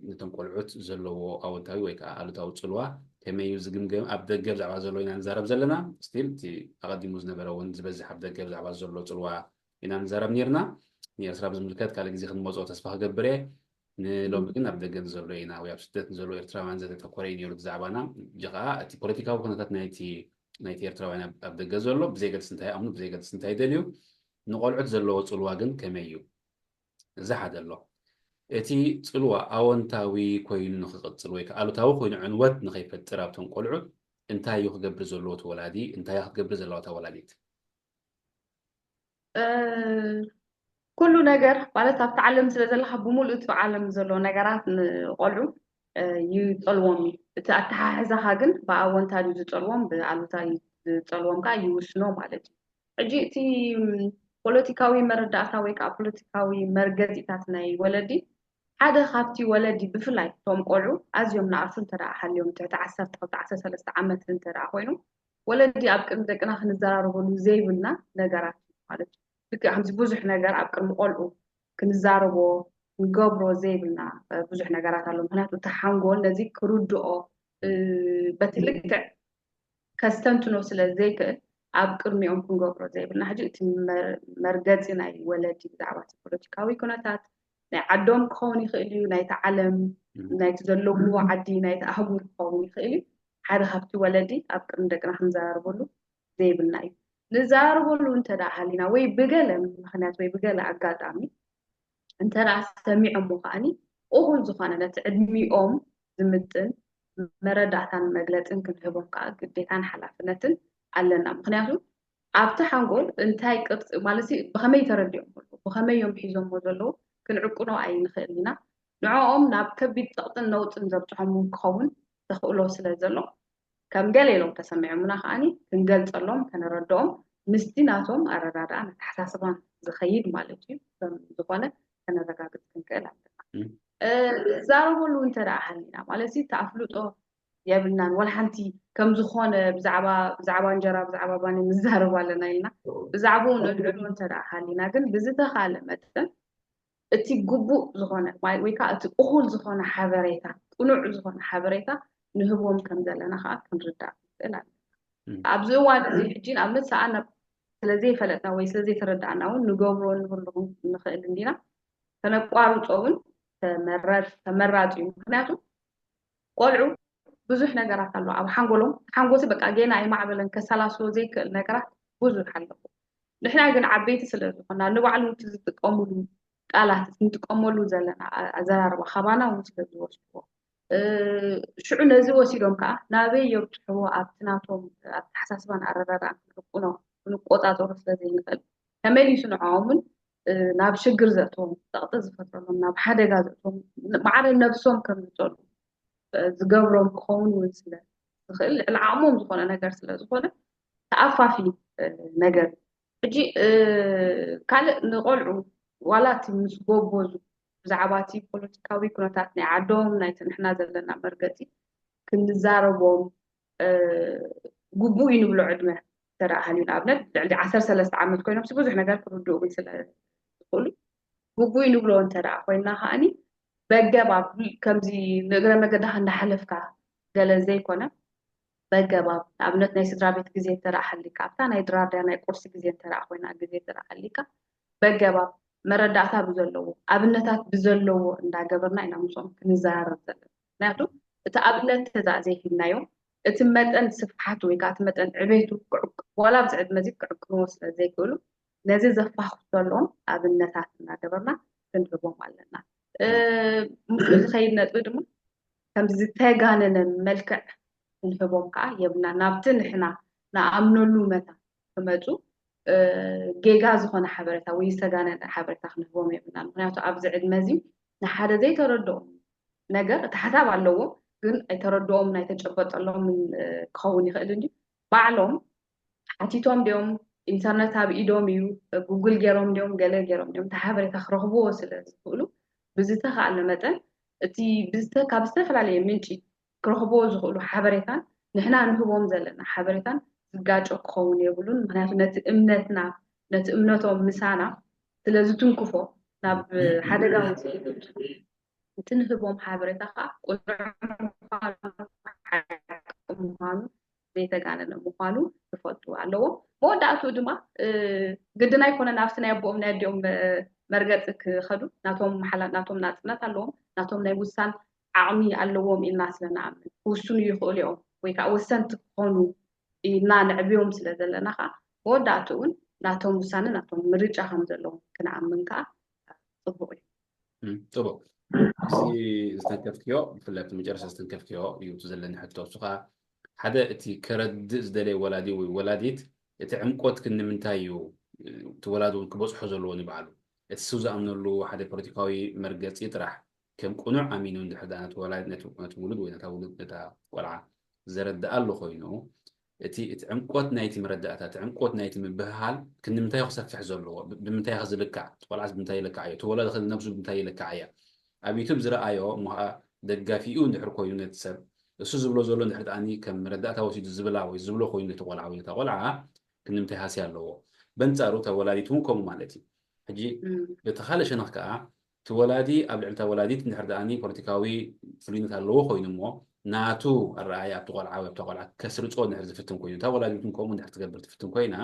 ነቶም ቆልዑት ዘለዎ ኣወንታዊ ወይ ከዓ ኣሉታዊ ፅልዋ ከመይ እዩ ዝግምገም? ኣብ ደገ ብዛዕባ ዘሎ ኢና ንዛረብ ዘለና። ስቲል እቲ ኣቐዲሙ ዝነበረ እውን ዝበዝሕ ኣብ ደገ ብዛዕባ ዘሎ ፅልዋ ኢና ንዛረብ ነርና። ንኤርትራ ብዝምልከት ካልእ ግዜ ክንመፅኦ ተስፋ ክገብር እየ። ንሎሚ ግን ኣብ ደገ ንዘሎ ኢና ወይ ኣብ ስደት ንዘሎ ኤርትራውያን ዘተተኮረ እዩ ነይሩ ብዛዕባና። ሕጂ ከዓ እቲ ፖለቲካዊ ኩነታት ናይቲ ናይቲ ኤርትራውያን ኣብ ደገ ዘሎ ብዘይገድስ እንታይ ይኣምኑ ብዘይገድስ እንታይ ይደልዩ ንቆልዑት ዘለዎ ፅልዋ ግን ከመይ እዩ? እዚ ሓደ ኣሎ። እቲ ፅልዋ ኣወንታዊ ኮይኑ ንክቕፅል ወይ ከዓ ኣሉታዊ ኮይኑ ዕንወት ንከይፈጥር ኣብቶም ቆልዑት እንታይ እዩ ክገብር ዘለዎ እቲ ወላዲ? እንታይ ክትገብር ዘለዋ እታ ወላዲት? ኩሉ ነገር ማለት ኣብቲ ዓለም ስለ ዘለካ ብምሉእ እቲ ዓለም ዘሎ ነገራት ንቆልዑ ይጠልዎም እዩ። እቲ ኣተሓሕዛኻ ግን ብኣወንታ ድዩ ዝጠልዎም ብኣሉታ ዝጠልዎም ከዓ ይውስኖ ማለት እዩ። ሕጂ እቲ ፖለቲካዊ መረዳእታ ወይ ከዓ ፖለቲካዊ መርገፂታት ናይ ወለዲ ሓደ ካብቲ ወለዲ ብፍላይ እቶም ቆልዑ ኣዝዮም ንኣሽቱ እንተ ደኣ ሃልዮም ትሕቲ ዓሰርተ ክልተ ዓሰርተ ሰለስተ ዓመት እንተ ደኣ ኮይኑ ወለዲ ኣብ ቅድሚ ደቅና ክንዘራረበሉ ዘይብልና ነገራት ማለት እዩ። ልክዕ ከምዚ ብዙሕ ነገር ኣብ ቅድሚ ቆልዑ ክንዛረቦ ክንገብሮ ዘይብልና ብዙሕ ነገራት ኣሎ። ምክንያቱ እቲ ሓንጎል ነዚ ክርድኦ በቲ ልክዕ ከስተንትኖ ስለ ዘይክእል ኣብ ቅድሚኦም ክንገብሮ ዘይብልና። ሕጂ እቲ መርገፂ ናይ ወለዲ ብዛዕባ እቲ ፖለቲካዊ ኩነታት ናይ ዓዶም ክኸውን ይኽእል እዩ፣ ናይቲ ዓለም፣ ናይቲ ዘለውዎ ዓዲ፣ ናይቲ ኣህጉር ክኸውን ይኽእል እዩ። ሓደ ካብቲ ወለዲ ኣብ ቅድሚ ደቅና ክንዘራርበሉ ዘይብልና እዩ። ንዘራርበሉ እንተ ደኣ ሃሊና ወይ ብገለ ምኽንያት ወይ ብገለ ኣጋጣሚ እንተ ደኣ ሰሚዖሞ ከኣኒ እኹል ዝኾነ ነቲ ዕድሚኦም ዝምጥን መረዳእታን መግለጽን ክንህቦም ከዓ ግዴታን ሓላፍነትን ኣለና። ምኽንያቱ ኣብቲ ሓንጎል እንታይ ቅርፂ ማለት ብኸመይ ተረዲኦም ኣለዉ ብኸመይ እዮም ሒዞሞ ዘለዉ ክንዕቅኖ ኣይንኽእል ኢና። ንዕኦም ናብ ከቢድ ፀቕጥን ነውፅን ዘብፅሖም እውን ክኸውን ተኽእሎ ስለ ዘሎ ከም ገለ ኢሎም ተሰሚዖምና ከዓኒ ክንገልፀሎም ከነረድኦም ምስቲ ናቶም ኣረዳድኣን ኣተሓሳስባን ዝኸይድ ማለት እዩ ዝኾነ ከነረጋግፅ ክንክእል ኣለና። ዛረበሉ እንተ ደኣ ሃሊና ማለት ተኣፍልጦ የብልናን ወላ ሓንቲ ከም ዝኾነ ብዛዕባ ብዛዕባ እንጀራ ብዛዕባ ባኒ ንዛረብ ኣለና ኢልና ብዛዕባኡ ነልዕሎ እንተ ደኣ ሃሊና ግን ብዝተኻለ መጠን እቲ ግቡእ ዝኾነ ወይ ከዓ እቲ እኹል ዝኾነ ሓበሬታ ቅኑዕ ዝኾነ ሓበሬታ ንህቦም ከም ዘለና ከዓ ክንርዳእ ንክእል ኣለና። ኣብዚ እዋን እዚ ሕጂ ንኣብነት ሰኣና ስለዘይፈለጥና ወይ ስለዘይተረዳእና እውን ንገብሮ ንህሉ ንኽእል እንዲና ከነቋርፆ እውን ተመራፂ እዩ። ምክንያቱ ቆልዑ ብዙሕ ነገራት ኣሎ ኣብ ሓንጎሎም። ሓንጎሲ በቃ ጌና ኣይማዕበለን ከሰላስሎ ዘይክእል ነገራት ብዙሕ ኣለዎ። ንሕና ግን ዓበይቲ ስለ ዝኾና ንባዕሉ እቲ ዝጥቀምሉ ቃላት ንጥቀመሉ ዘለና ኣዘራርባ ካባና እውን ስለ ዝወስድዎ ሽዑ ነዚ ወሲዶም ከዓ ናበይ የብፅሕዎ ኣብቲ ናቶም ኣተሓሳስባን ኣረዳድኣን ክንዕቅኖ ክንቆፃፀሮ ስለ ዘይንኽእል ተመሊሱ ንዕኦምን ናብ ሽግር ዘእትዎም ፀቕጢ ዝፈጥረሎም ናብ ሓደጋ ዘእትዎም ማዕረ ነብሶም ከም ዝፀሉ ዝገብሮም ክኸውን እውን ስለ ዝኽእል ልዕሊ ዓቕሞም ዝኾነ ነገር ስለ ዝኾነ ተኣፋፊ ነገር እዩ። ሕጂ ካልእ ንቆልዑ ዋላ እቲ ምስ ጎቦዙ ብዛዕባ እቲ ፖለቲካዊ ኩነታት ናይ ዓዶም ናይቲ ንሕና ዘለና መርገፂ ክንዛረቦም ግቡእ እዩ ንብሎ ዕድመ እንተ ደኣ ሃልዩ ንኣብነት ልዕሊ ዓሰርተ ሰለስተ ዓመት ኮይኖም ብዙሕ ነገር ክርድኡ እውን ስለ ዝኽእሉ ግቡእ እዩ ንብሎ እንተ ደኣ ኮይና ከዓኒ በገባብ ከምዚ ንእግረ መገድኻ እንዳሓለፍካ ገለ ዘይኮነ በገባብ ንኣብነት ናይ ስድራ ቤት ግዜ እንተ ደኣ ሃሊካ ኣብታ ናይ ድራር ድያ ናይ ቁርሲ ግዜ እንተ ደኣ ኮይና ግዜ እንተ ደኣ ሃሊካ በገባብ መረዳእታ ብዘለዎ ኣብነታት ብዘለዎ እንዳገበርና ኢና ምስኦም ክንዘራረብ ዘለና። ምክንያቱ እቲ ኣብነት ተዛ ዘይሂብናዮም እቲ መጠን ስፍሓቱ ወይ ከዓ እቲ መጠን ዕቤቱ ዋላ ኣብዚ ዕድመ እዚ ክዕቅንዎ ስለ ዘይክእሉ ነዚ ዘፋኽሰሎም ኣብነታት እናገበርና ክንህቦም ኣለና። ምስኡ ዝኸይድ ነጥቢ ድማ ከም ዝተጋነነ መልክዕ ክንህቦም ከዓ የብልና። ናብቲ ንሕና ንኣምነሉ መታ ክመፁ ጌጋ ዝኾነ ሓበሬታ ወይ ዝተጋነነ ሓበሬታ ክንህቦም የብልና። ምክንያቱ ኣብዚ ዕድመ እዚ ንሓደ ዘይተረድኦም ነገር እቲ ሓሳብ ኣለዎም ግን ኣይተረድኦምን ኣይተጨበጠሎምን ክኸውን ይኽእል እንዲ ባዕሎም ሓቲቶም ድዮም ኢንተርነት ኣብ ኢዶም እዩ ጉግል ገይሮም ድዮም ገለ ገይሮም ድዮም እቲ ሓበሬታ ክረኽብዎ ስለ ዝኽእሉ ብዝተኻእለ መጠን እቲ ካብ ዝተፈላለየ ምንጪ ክረኽብዎ ዝኽእሉ ሓበሬታን ንሕና ንህቦም ዘለና ሓበሬታን ዝጋጮ ክኸውን የብሉን። ምክንያቱ ነቲ እምነትና ነቲ እምነቶም ምሳና ስለ ዝትንክፎ ናብ ሓደጋ ውፅኢት እቲ ንህቦም ሓበሬታ ከዓ ቁኑዕ ምዃኑ ሓቂ ምዃኑ ዘይተጋነነ ምዃኑ ክፈልጡ ኣለዎም። መወዳእትኡ ድማ ግድን ኣይኮነን ኣብቲ ናይ ኣቦኦም ናይ ኣዲኦም መርገፂ ክኸዱ ናቶም ሓላ ናቶም ናፅነት ኣለዎም ናቶም ናይ ውሳን ዓቕሚ ኣለዎም ኢልና ስለ ንኣምን ክውስኑ ይኽእሉ እዮም ወይ ከዓ ወሰንቲ ክኾኑ ኢልና ንዕብዮም ስለ ዘለና ከዓ መወዳእትኡ እውን ናቶም ውሳነ ናቶም ምርጫ ከም ዘለዎም ክንኣምን ከዓ ፅቡቅ እዩ። ፅቡቅ እዚ ዝተንከፍክዮ ብፍላይ ኣብቲ መጨረሻ ዝተንከፍክዮ እዩ እቲ ዘለኒ ሕቶ እሱ ከዓ ሓደ እቲ ከረድእ ዝደለየ ወላዲ ወይ ወላዲት እቲ ዕምቆት ክንምንታይ እዩ እቲ ወላዲ እውን ክበፅሖ ዘለዎ ንባዕሉ እቲ ስው ዝኣምነሉ ሓደ ፖለቲካዊ መርገፂ ጥራሕ ከም ቅኑዕ ኣሚኑ እንድሕር ደኣ ነቲ ወላድ ነቲ ውሉድ ወይ ነታ ውሉድ ነታ ቆልዓ ዘረድኣ ኣሎ ኮይኑ እቲ እቲ ዕምቆት ናይቲ መረዳእታ እቲ ዕምቆት ናይቲ ምብህሃል ክንምንታይ ክሰፍሕ ዘለዎ ብምንታይ ዝልካዕ ቆልዓስ ብምንታይ ይልካዕ እዩ እቲ ወላድ ነብሱ ብምንታይ ይልካዕ እያ ኣብ ዩቱብ ዝረኣዮ እሞ ከዓ ደጋፊኡ እንድሕር ኮይኑ ነቲ ሰብ እሱ ዝብሎ ዘሎ እንድሕር ደኣኒ ከም መረዳእታ ወሲዱ ዝብላ ወይ ዝብሎ ኮይኑ ነቲ ቆልዓ ወይ ነታ ቆልዓ ክንምንታይ ሃስያ ኣለዎ በንፃሩ እታ ወላዲት እውን ከምኡ ማለት እዩ ሕጂ በቲ ካልእ ሸነኽ ከዓ እቲ ወላዲ ኣብ ልዕሊ እታ ወላዲት እንድሕር ደኣኒ ፖለቲካዊ ፍሉይነት ኣለዎ ኮይኑ እሞ ናቱ ኣረኣእያ ኣብቲ ቆልዓ ወይ ኣብታ ቆልዓ ከስርጾ እንድሕር ዝፍትን ኮይኑ እታ ወላዲት እውን ከምኡ እንድሕር ትገብር ትፍትን ኮይና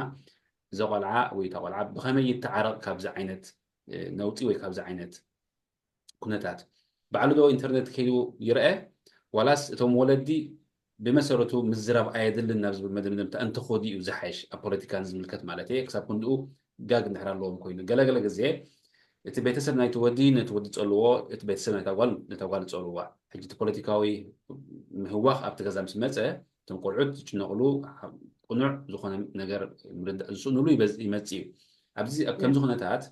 እዛ ቆልዓ ወይ እታ ቆልዓ ብኸመይ ይተዓረቕ ካብዚ ዓይነት ነውፂ ወይ ካብዚ ዓይነት ኩነታት ባዕሉ ዶ ኢንተርነት ከይዱ ይርአ ዋላስ እቶም ወለዲ ብመሰረቱ ምዝራብ ኣየድልን ናብ ዝብል መደምደምታ እንተኾዱ እዩ ዝሓይሽ ኣብ ፖለቲካ ንዝምልከት ማለት እየ ክሳብ ክንድኡ ጋግ እንድሕር ኣለዎም ኮይኑ ገለገለ ግዜ እቲ ቤተሰብ ናይቲ ወዲ ነቲ ወዲ ጸልዎ እቲ ቤተሰብ ናይታ ጓል ነታ ጓል ጸልዋ ሕጂ እቲ ፖለቲካዊ ምህዋኽ ኣብቲ ገዛ ምስ መጸ እቶም ቆልዑት ዝጭነቕሉ ቅኑዕ ዝኾነ ነገር ምርዳእ ዝስእንሉ ይመጽእ እዩ ኣብዚ ኣብ ከምዚ ኩነታት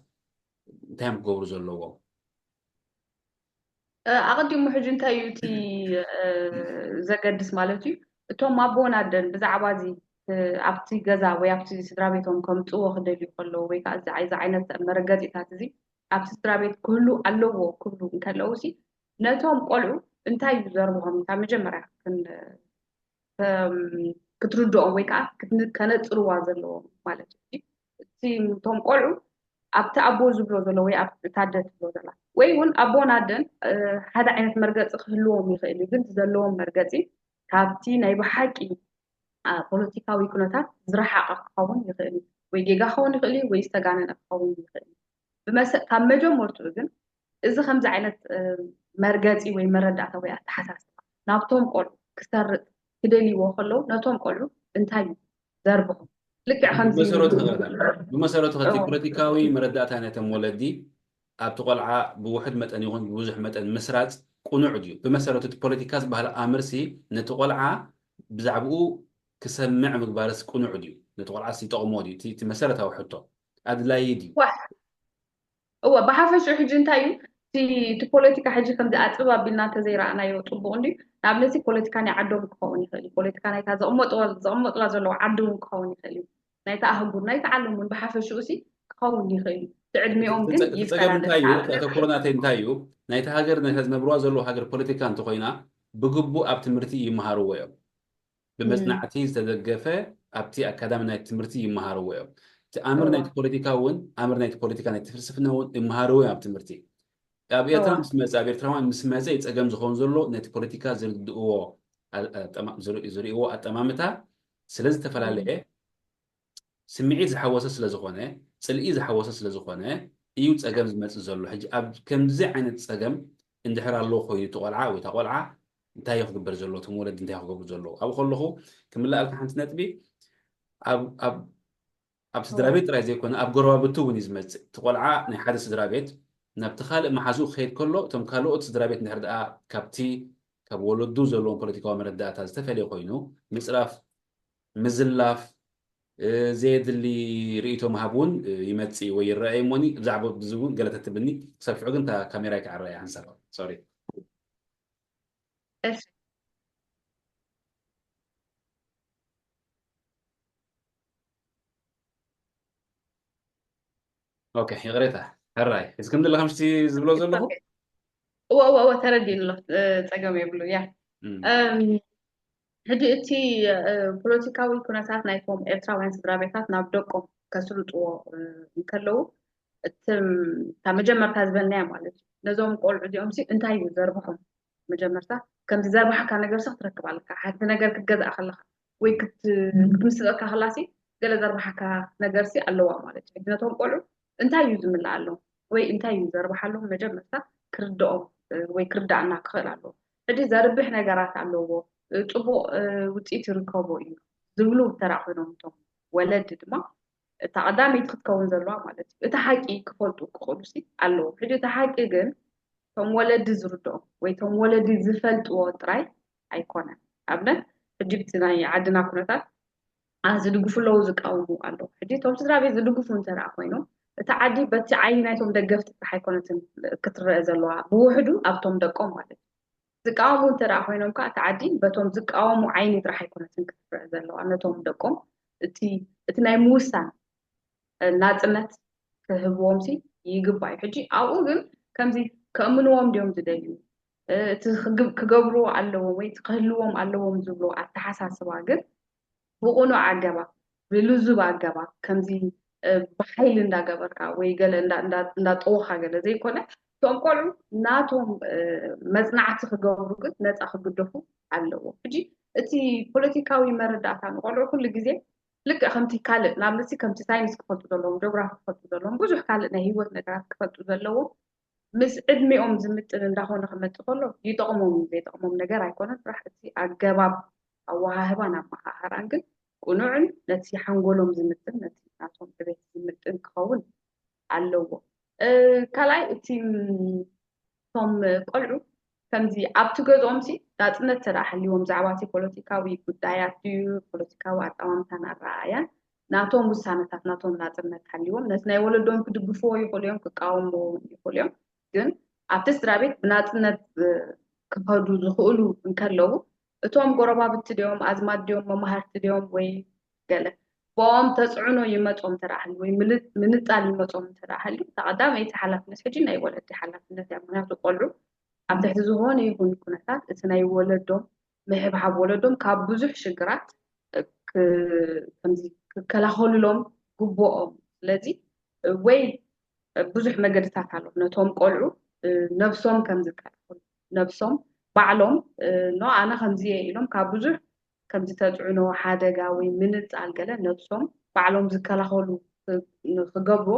እንታይ እዮም ክገብሩ ዘለዎም ኣቐዲሙ ሕጂ እንታይ እዩ እቲ ዘገድስ ማለት እዩ እቶም ኣቦን ኣደን ብዛዕባ እዚ ኣብቲ ገዛ ወይ ኣብቲ ስድራ ቤቶም ከምፅዎ ክደልዩ ከለዉ ወይ ከዓ እዚ ዓይነት መረገፂታት እዚ ኣብቲ ስድራ ቤት ክህሉ ኣለዎ ክብሉ እንከለዉ ሲ ነቶም ቆልዑ እንታይ እዩ ዘርብሆም ካብ መጀመርያ ክትርድኦም ወይ ከዓ ከነፅርዋ ዘለዎም ማለት እዩ እቲ እቶም ቆልዑ ኣብቲ ኣቦ ዝብሎ ዘሎ ወይ ኣብቲ ታደ ትብሎ ዘላ ወይ እውን ኣቦን ኣደን ሓደ ዓይነት መርገፂ ክህልዎም ይኽእል እዩ ግን ዘለዎም መርገፂ ካብቲ ናይ ብሓቂ ፖለቲካዊ ኩነታት ዝረሓቐ ክኸውን ይኽእል እዩ ወይ ጌጋ ክኸውን ይኽእል እዩ ወይ ዝተጋነነ ክኸውን ይኽእል እዩ ካብ መጀመርትኡ ግን እዚ ከምዚ ዓይነት መርገፂ ወይ መረዳእታ ወይ ኣተሓሳስባ ናብቶም ቆልዑ ክሰርጥ ክደልይዎ ከለዉ ነቶም ቆልዑ እንታይ እዩ ዘርብኹም ልክዕ ከምዚ ብመሰረቱ ከ እቲ ፖለቲካዊ መረዳእታ ነቶም ወለዲ ኣብቲ ቆልዓ ብውሕድ መጠን ይኹን ብብዙሕ መጠን ምስራፅ ቅኑዕ ድዩ? ብመሰረቱ እቲ ፖለቲካ ዝበሃል ኣምርሲ ነቲ ቆልዓ ብዛዕባኡ ክሰምዕ ምግባርስ ቅኑዕ ድዩ? ነቲ ቆልዓስ ይጠቕሞ ድዩ? እቲ መሰረታዊ ሕቶ ኣድላዪ ድዩ? እወ ብሓፈሽኡ ሕጂ እንታይ እዩ እቲ ፖለቲካ ሕጂ ከምዚ ኣፅብ ኣቢልና እንተዘይረኣናዮ ፅቡቅ እንዲ ንኣብነት ፖለቲካ ናይ ዓዶም ክኸውን ይኽእል እዩ ፖለቲካ ናይታ ዘቕመጥዋ ዘለዉ ዓዲ እውን ክኸውን ይኽእል እዩ ናይታ ኣህጉር ናይታ ዓለም እውን ብሓፈሽኡ ሲ ክኸውን ይኽእል እዩ እቲ ዕድሚኦም ግን ይፈላለ ተኮሮናተይ እንታይ እዩ ናይቲ ሃገር ናይታ ዝነብርዋ ዘለዉ ሃገር ፖለቲካ እንተኮይና ብግቡእ ኣብ ትምህርቲ ይመሃርዎ እዮም ብመፅናዕቲ ዝተደገፈ ኣብቲ ኣካዳሚ ናይ ትምህርቲ ይመሃርዎ እዮም እቲ ኣምር ናይቲ ፖለቲካ እውን ኣምር ናይቲ ፖለቲካ ናይ ፍልስፍና እውን ይመሃርዎ እዮም ኣብ ትምህርቲ ኣብ ኤርትራ ምስ መፀ ኣብ ኤርትራውያን ምስ መፀ ይፀገም ዝኸውን ዘሎ ነቲ ፖለቲካ ዝርድእዎ ዝርእዎ ኣጠማምታ ስለ ዝተፈላለየ ስምዒት ዝሓወሰ ስለ ዝኾነ ፅልኢ ዝሓወሰ ስለ ዝኾነ እዩ ፀገም ዝመፅእ ዘሎ ሕጂ ኣብ ከምዚ ዓይነት ፀገም እንድሕር ኣለዎ ኮይኑ እቲ ቆልዓ ወይ እታ ቆልዓ እንታይ እዩ ክግበር ዘሎ እቶም ወለዲ እንታይ ክገብሩ ዘለዉ ኣብኡ ከለኹ ክምልኣልካ ሓንቲ ነጥቢ ኣብ ኣብ ስድራ ቤት ጥራይ ዘይኮነ ኣብ ጎረባብቲ እውን እዩ ዝመፅእ እቲ ቆልዓ ናይ ሓደ ስድራ ቤት ናብቲ ካልእ መሓዝኡ ክኸይድ ከሎ እቶም ካልኦት ስድራ ቤት እንድሕር ደኣ ካብቲ ካብ ወለዱ ዘለዎም ፖለቲካዊ መረዳእታ ዝተፈለየ ኮይኑ ምፅራፍ ምዝላፍ ዘየድሊ ርእይቶ ምሃብ እውን ይመፅእ ወይ ይረአ እሞኒ ብዛዕባ ብዚ እውን ገለ ተትብኒ ክሳብ ሽዑ ግን እታ ካሜራ ይከዓረያ ሓንሳብ ሶሪ እሺ ኦኬ ይቕሬታ ሕራይ እዚ ከም ዘለካ ምሽቲ ዝብሎ ዘለኹ እወ እወ እወ ተረዲእሎ ፀገም የብሉ ያ ሕጂ እቲ ፖለቲካዊ ኩነታት ናይቶም ኤርትራውያን ስድራ ቤታት ናብ ደቆም ከስልጥዎ እንከለዉ እታ መጀመርታ ዝበልናያ ማለት እዩ ነዞም ቆልዑ እዚኦም ሲ እንታይ እዩ ዘርብሖም መጀመርታ ከምዚ ዘርባሕካ ነገር ሲ ክትረክብ ኣለካ ሓንቲ ነገር ክትገዝኣ ከለካ ወይ ክትምስጠካ ከላ ሲ ገለ ዘርባሕካ ነገር ሲ ኣለዋ ማለት እዩ ነቶም ቆልዑ እንታይ እዩ ዝምልኣሎም ወይ እንታይ እዩ ዘርባሓሎም መጀመርታ ክርድኦም ወይ ክርዳእና ክኽእል ኣለዎ ሕጂ ዘርብሕ ነገራት ኣለዎ ፅቡቅ ውፅኢት ይርከቦ እዩ ዝብሉ ተራ ኮይኖም እቶም ወለዲ ድማ እታ ቀዳመይቲ ክትከውን ዘለዋ ማለት እዩ እቲ ሓቂ ክፈልጡ ክኽእሉ ሲ ኣለዎም ሕጂ እቲ ሓቂ ግን እቶም ወለዲ ዝርድኦም ወይ እቶም ወለዲ ዝፈልጥዎ ጥራይ ኣይኮነን ኣብነት ሕጂ ብቲ ናይ ዓድና ኩነታት ዝድግፉ ኣለዉ ዝቃወሙ ኣለዉ ሕጂ እቶም ስድራ ቤት ዝድግፉ እንተደኣ ኮይኖም እቲ ዓዲ በቲ ዓይኒ ናይቶም ደገፍቲ ጥራሕ ኣይኮነትን ክትረአ ዘለዋ ብውሕዱ ኣብቶም ደቆም ማለት እዩ ዝቃወሙ እንተደኣ ኮይኖም ከዓ እቲ ዓዲ በቶም ዝቃወሙ ዓይኒ ጥራሕ ኣይኮነትን ክትረአ ዘለዋ ነቶም ደቆም እቲ እቲ ናይ ምውሳን ናፅነት ክህብዎም ሲ ይግባእ እዩ ሕጂ ኣብኡ ግን ከምዚ ከእምንዎም ድዮም ዝደልዩ እቲ ክገብርዎ ኣለዎም ወይ ክህልዎም ኣለዎም ዝብሎ ኣተሓሳስባ ግን ብቁኑዕ ኣገባብ ብልዙብ ኣገባብ ከምዚ ብሓይሊ እንዳገበርካ ወይ ገለ እንዳጠወካ ገለ ዘይኮነ እቶም ቆልዑ ናቶም መፅናዕቲ ክገብሩ ግን ነፃ ክግደፉ ኣለዎም። ሕጂ እቲ ፖለቲካዊ መረዳእታ ንቆልዑ ኩሉ ግዜ ልክዕ ከምቲ ካልእ ንኣብነት ከምቲ ሳይንስ ክፈልጡ ዘለዎም፣ ጆግራፊ ክፈልጡ ዘለዎም፣ ብዙሕ ካልእ ናይ ህይወት ነገራት ክፈልጡ ዘለዎም ምስ ዕድሚኦም ዝምጥን እንዳኾነ ክመፅእ ከሎ ይጠቕሞም እዩ ዘይጠቕሞም ነገር ኣይኮነን። ጥራሕ እቲ ኣገባብ ኣወሃህባን ኣመሃህራን ግን ቅኑዕን ነቲ ሓንጎሎም ዝምጥን ነቲ ናቶም ዕቤት ዝምጥን ክኸውን ኣለዎ። ካልኣይ እቲ እቶም ቆልዑ ከምዚ ኣብቲ ገዝኦም ሲ ናፅነት ተደኣ ሃልዎም ብዛዕባ እቲ ፖለቲካዊ ጉዳያት ድዩ ፖለቲካዊ ኣጠማምታን ኣረኣእያን ናቶም ውሳነታት ናቶም ናፅነት ሃልዎም ነቲ ናይ ወለዶም ክድግፍዎ ይኽእሉ እዮም ክቃወምዎ ይኽእሉ እዮም። ግን ኣብቲ ስድራ ቤት ብናፅነት ክኸዱ ዝኽእሉ እንከለዉ እቶም ጎረባብቲ ድዮም ኣዝማድ ድዮም መማህርቲ ድዮም ወይ ገለ ብኦም ተፅዕኖ ይመፆም ተደኣ ሃልዩ ወይ ምንፃል ይመፆም ተደኣ ሃልዩ እታ ቀዳመይቲ ሓላፍነት ሕጂ ናይ ወለዲ ሓላፍነት እያ። ምክንያቱ ቆልዑ ኣብ ትሕቲ ዝኾነ ይኹን ኩነታት እቲ ናይ ወለዶም ምሕብሓብ ወለዶም ካብ ብዙሕ ሽግራት ከምዚ ክከላኸሉሎም ግቡኦም። ስለዚ ወይ ብዙሕ መገድታት ኣሎ ነቶም ቆልዑ ነብሶም ከም ዝከላኸሉ ነብሶም ባዕሎም ኖ ኣነ ከምዚ እየ ኢሎም ካብ ብዙሕ ከምዚ ተፅዕኖ ሓደጋ ወይ ምንፃል ገለ ነብሶም ባዕሎም ዝከላኸሉ ክገብሩ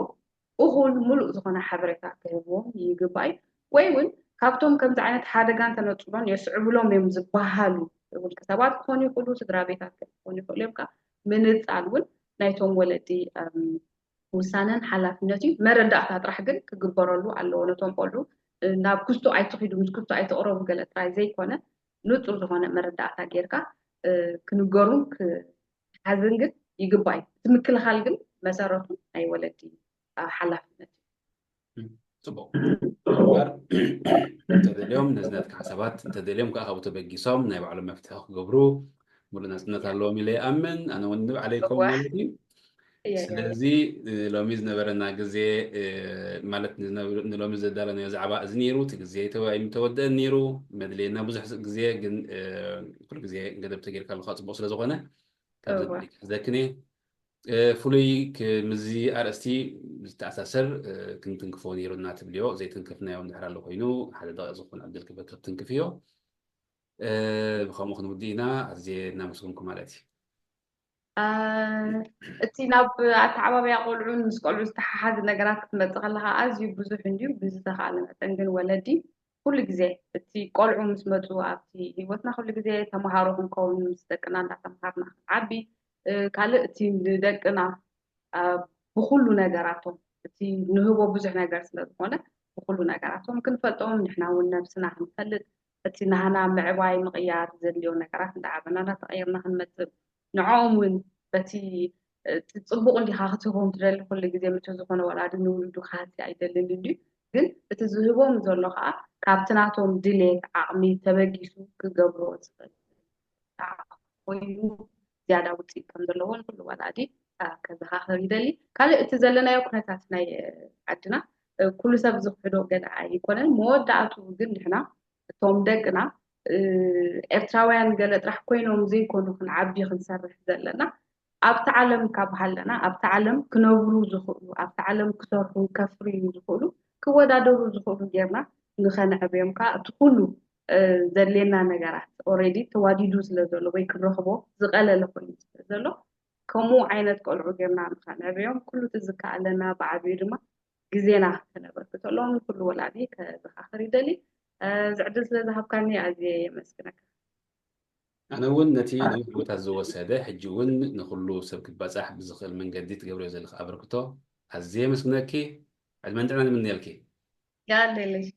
እኹል ሙሉእ ዝኾነ ሓበሬታ ክህብዎም ይግባእ እዩ። ወይ እውን ካብቶም ከምዚ ዓይነት ሓደጋን ተነፅሎን የስዕብሎም እዮም ዝበሃሉ ውልቀ ሰባት ክኾኑ ይኽእሉ፣ ስድራ ቤታት ክኾኑ ይኽእሉ እዮም። ምንፃል እውን ናይቶም ወለዲ ውሳነን ሓላፍነት እዩ። መረዳእታ ጥራሕ ግን ክግበረሉ ኣለዎ። ነቶም ቆልዑ ናብ ክስቶ ኣይትኺዱ፣ ምስ ክስቶ ኣይትቕረቡ ገለ ጥራይ ዘይኮነ ንፁር ዝኾነ መረዳእታ ጌርካ ክንገሩን ክሓዝን ግን ይግባእ እዩ። እቲ ምክልኻል ግን መሰረቱ ናይ ወለዲ ሓላፍነት እዩ። ፅቡቅ ር እንተደልዮም ነዚ ናትካ ሓሳባት እንተደልዮም ከዓ ካብኡ ተበጊሶም ናይ ባዕሎም መፍትሒ ክገብሩ ሙሉእ ናፅነት ኣለዎም ኢለ ይኣምን። ኣነ እውን ንባዕለይ ከምኡ ማለት እዩ። ስለዚ ሎሚ ዝነበረና ግዜ ማለት ንሎሚ ዘዳለናዮ ዛዕባ እዚ ነይሩ። እቲ ግዜ ኣይተወደአን ነይሩ። መድለየና ብዙሕ ግዜ ግን ኩሉ ግዜ ገደብ ተጌርካ ኣለካ ፅቡቅ ስለዝኮነ ካብዚ ክሕዘክን እየ። ፍሉይ ምስዚ ኣርእስቲ ዝተኣሳሰር ክንትንክፎ ነይሩና ትብልዮ ዘይትንክፍናዮ እንድሕር ኣሎ ኮይኑ ሓደ ደቂቕ ዝኮን ዕድል ክበካ ትንክፍዮ። ብከምኡ ክንውድእ ኢና። ኣዝየ እናመስገንኩ ማለት እዩ። እቲ ናብ ኣተዓባብያ ቆልዑን ምስ ቆልዑ ዝተሓሓዝ ነገራት ክትመፅእ ከለካ ኣዝዩ ብዙሕ እንድዩ። ብዝተካኣለ መጠን ግን ወለዲ ኩሉ ግዜ እቲ ቆልዑ ምስ መፁ ኣብቲ ሂወትና ኩሉ ግዜ ተምሃሮ ክንከውን ምስ ደቅና እንዳተምሃርና ክንዓቢ ካልእ እቲ ንደቅና ብኩሉ ነገራቶም እቲ ንህቦ ብዙሕ ነገር ስለዝኮነ ብኩሉ ነገራቶም ክንፈልጦም ንሕና እውን ነብስና ክንፈልጥ እቲ ናህና ምዕባይ ምቕያር ዘድልዮ ነገራት እንዳዓበና እንዳተቐየርና ክንመፅእ ንዕኦም እውን በቲ ፅቡቕ እንዲኻ ክትህቦም ትደሊ ኩሉ ግዜ ምቸ ዝኾነ ወላዲ ንውሉዱ ክሃሲ ኣይደልን እንድዩ ግን እቲ ዝህቦም ዘሎ ከዓ ካብቲ ናቶም ድሌት ዓቕሚ ተበጊሱ ክገብሮ ዝኽእል ኮይኑ ዝያዳ ውፅኢት ከም ዘለዎ ንኩሉ ወላዲ ከዘኻኽር ይደሊ። ካልእ እቲ ዘለናዮ ኩነታት ናይ ዓድና ኩሉ ሰብ ዝክሕዶ ገለ ኣይኮነን። መወዳእቱ ግን ንሕና እቶም ደቅና ኤርትራውያን ገለ ጥራሕ ኮይኖም ዘይኮኑ ክንዓቢ ክንሰርሕ ዘለና ኣብቲ ዓለም ካብ ሃለና ኣብቲ ዓለም ክነብሩ ዝኽእሉ ኣብቲ ዓለም ክሰርሑ ከፍርዩ ዝኽእሉ ክወዳደሩ ዝኽእሉ ጌርና ንኸነዕብዮም ከዓ እቲ ኩሉ ዘድልየና ነገራት already ተዋዲዱ ስለ ዘሎ ወይ ክንረኽቦ ዝቐለለ ኮይኑ ስለ ዘሎ ከምኡ ዓይነት ቆልዑ ጌርና ንኸነዕብዮም ኩሉ እቲ ዝከኣለና ብዓብዩ ድማ ግዜና ከነበርክተሎም ንኩሉ ወላዲ ከዘኻኽር ይደሊ። እዚ ዕድል ስለ ዝሃብካኒ ኣዝየ የመስግነካ። ኣነ እውን ነቲ ነዊሕ ዓመታት ዝወሰደ ሕጂ እውን ንኩሉ ሰብ ክባፃሕ ብዝኽእል መንገዲ ትገብርዮ ዘለኺ ኣበርክቶ ኣዝየ የመስግነኪ። ዕድመን ጥዕናን ይምነየልኪ። ያለለሽ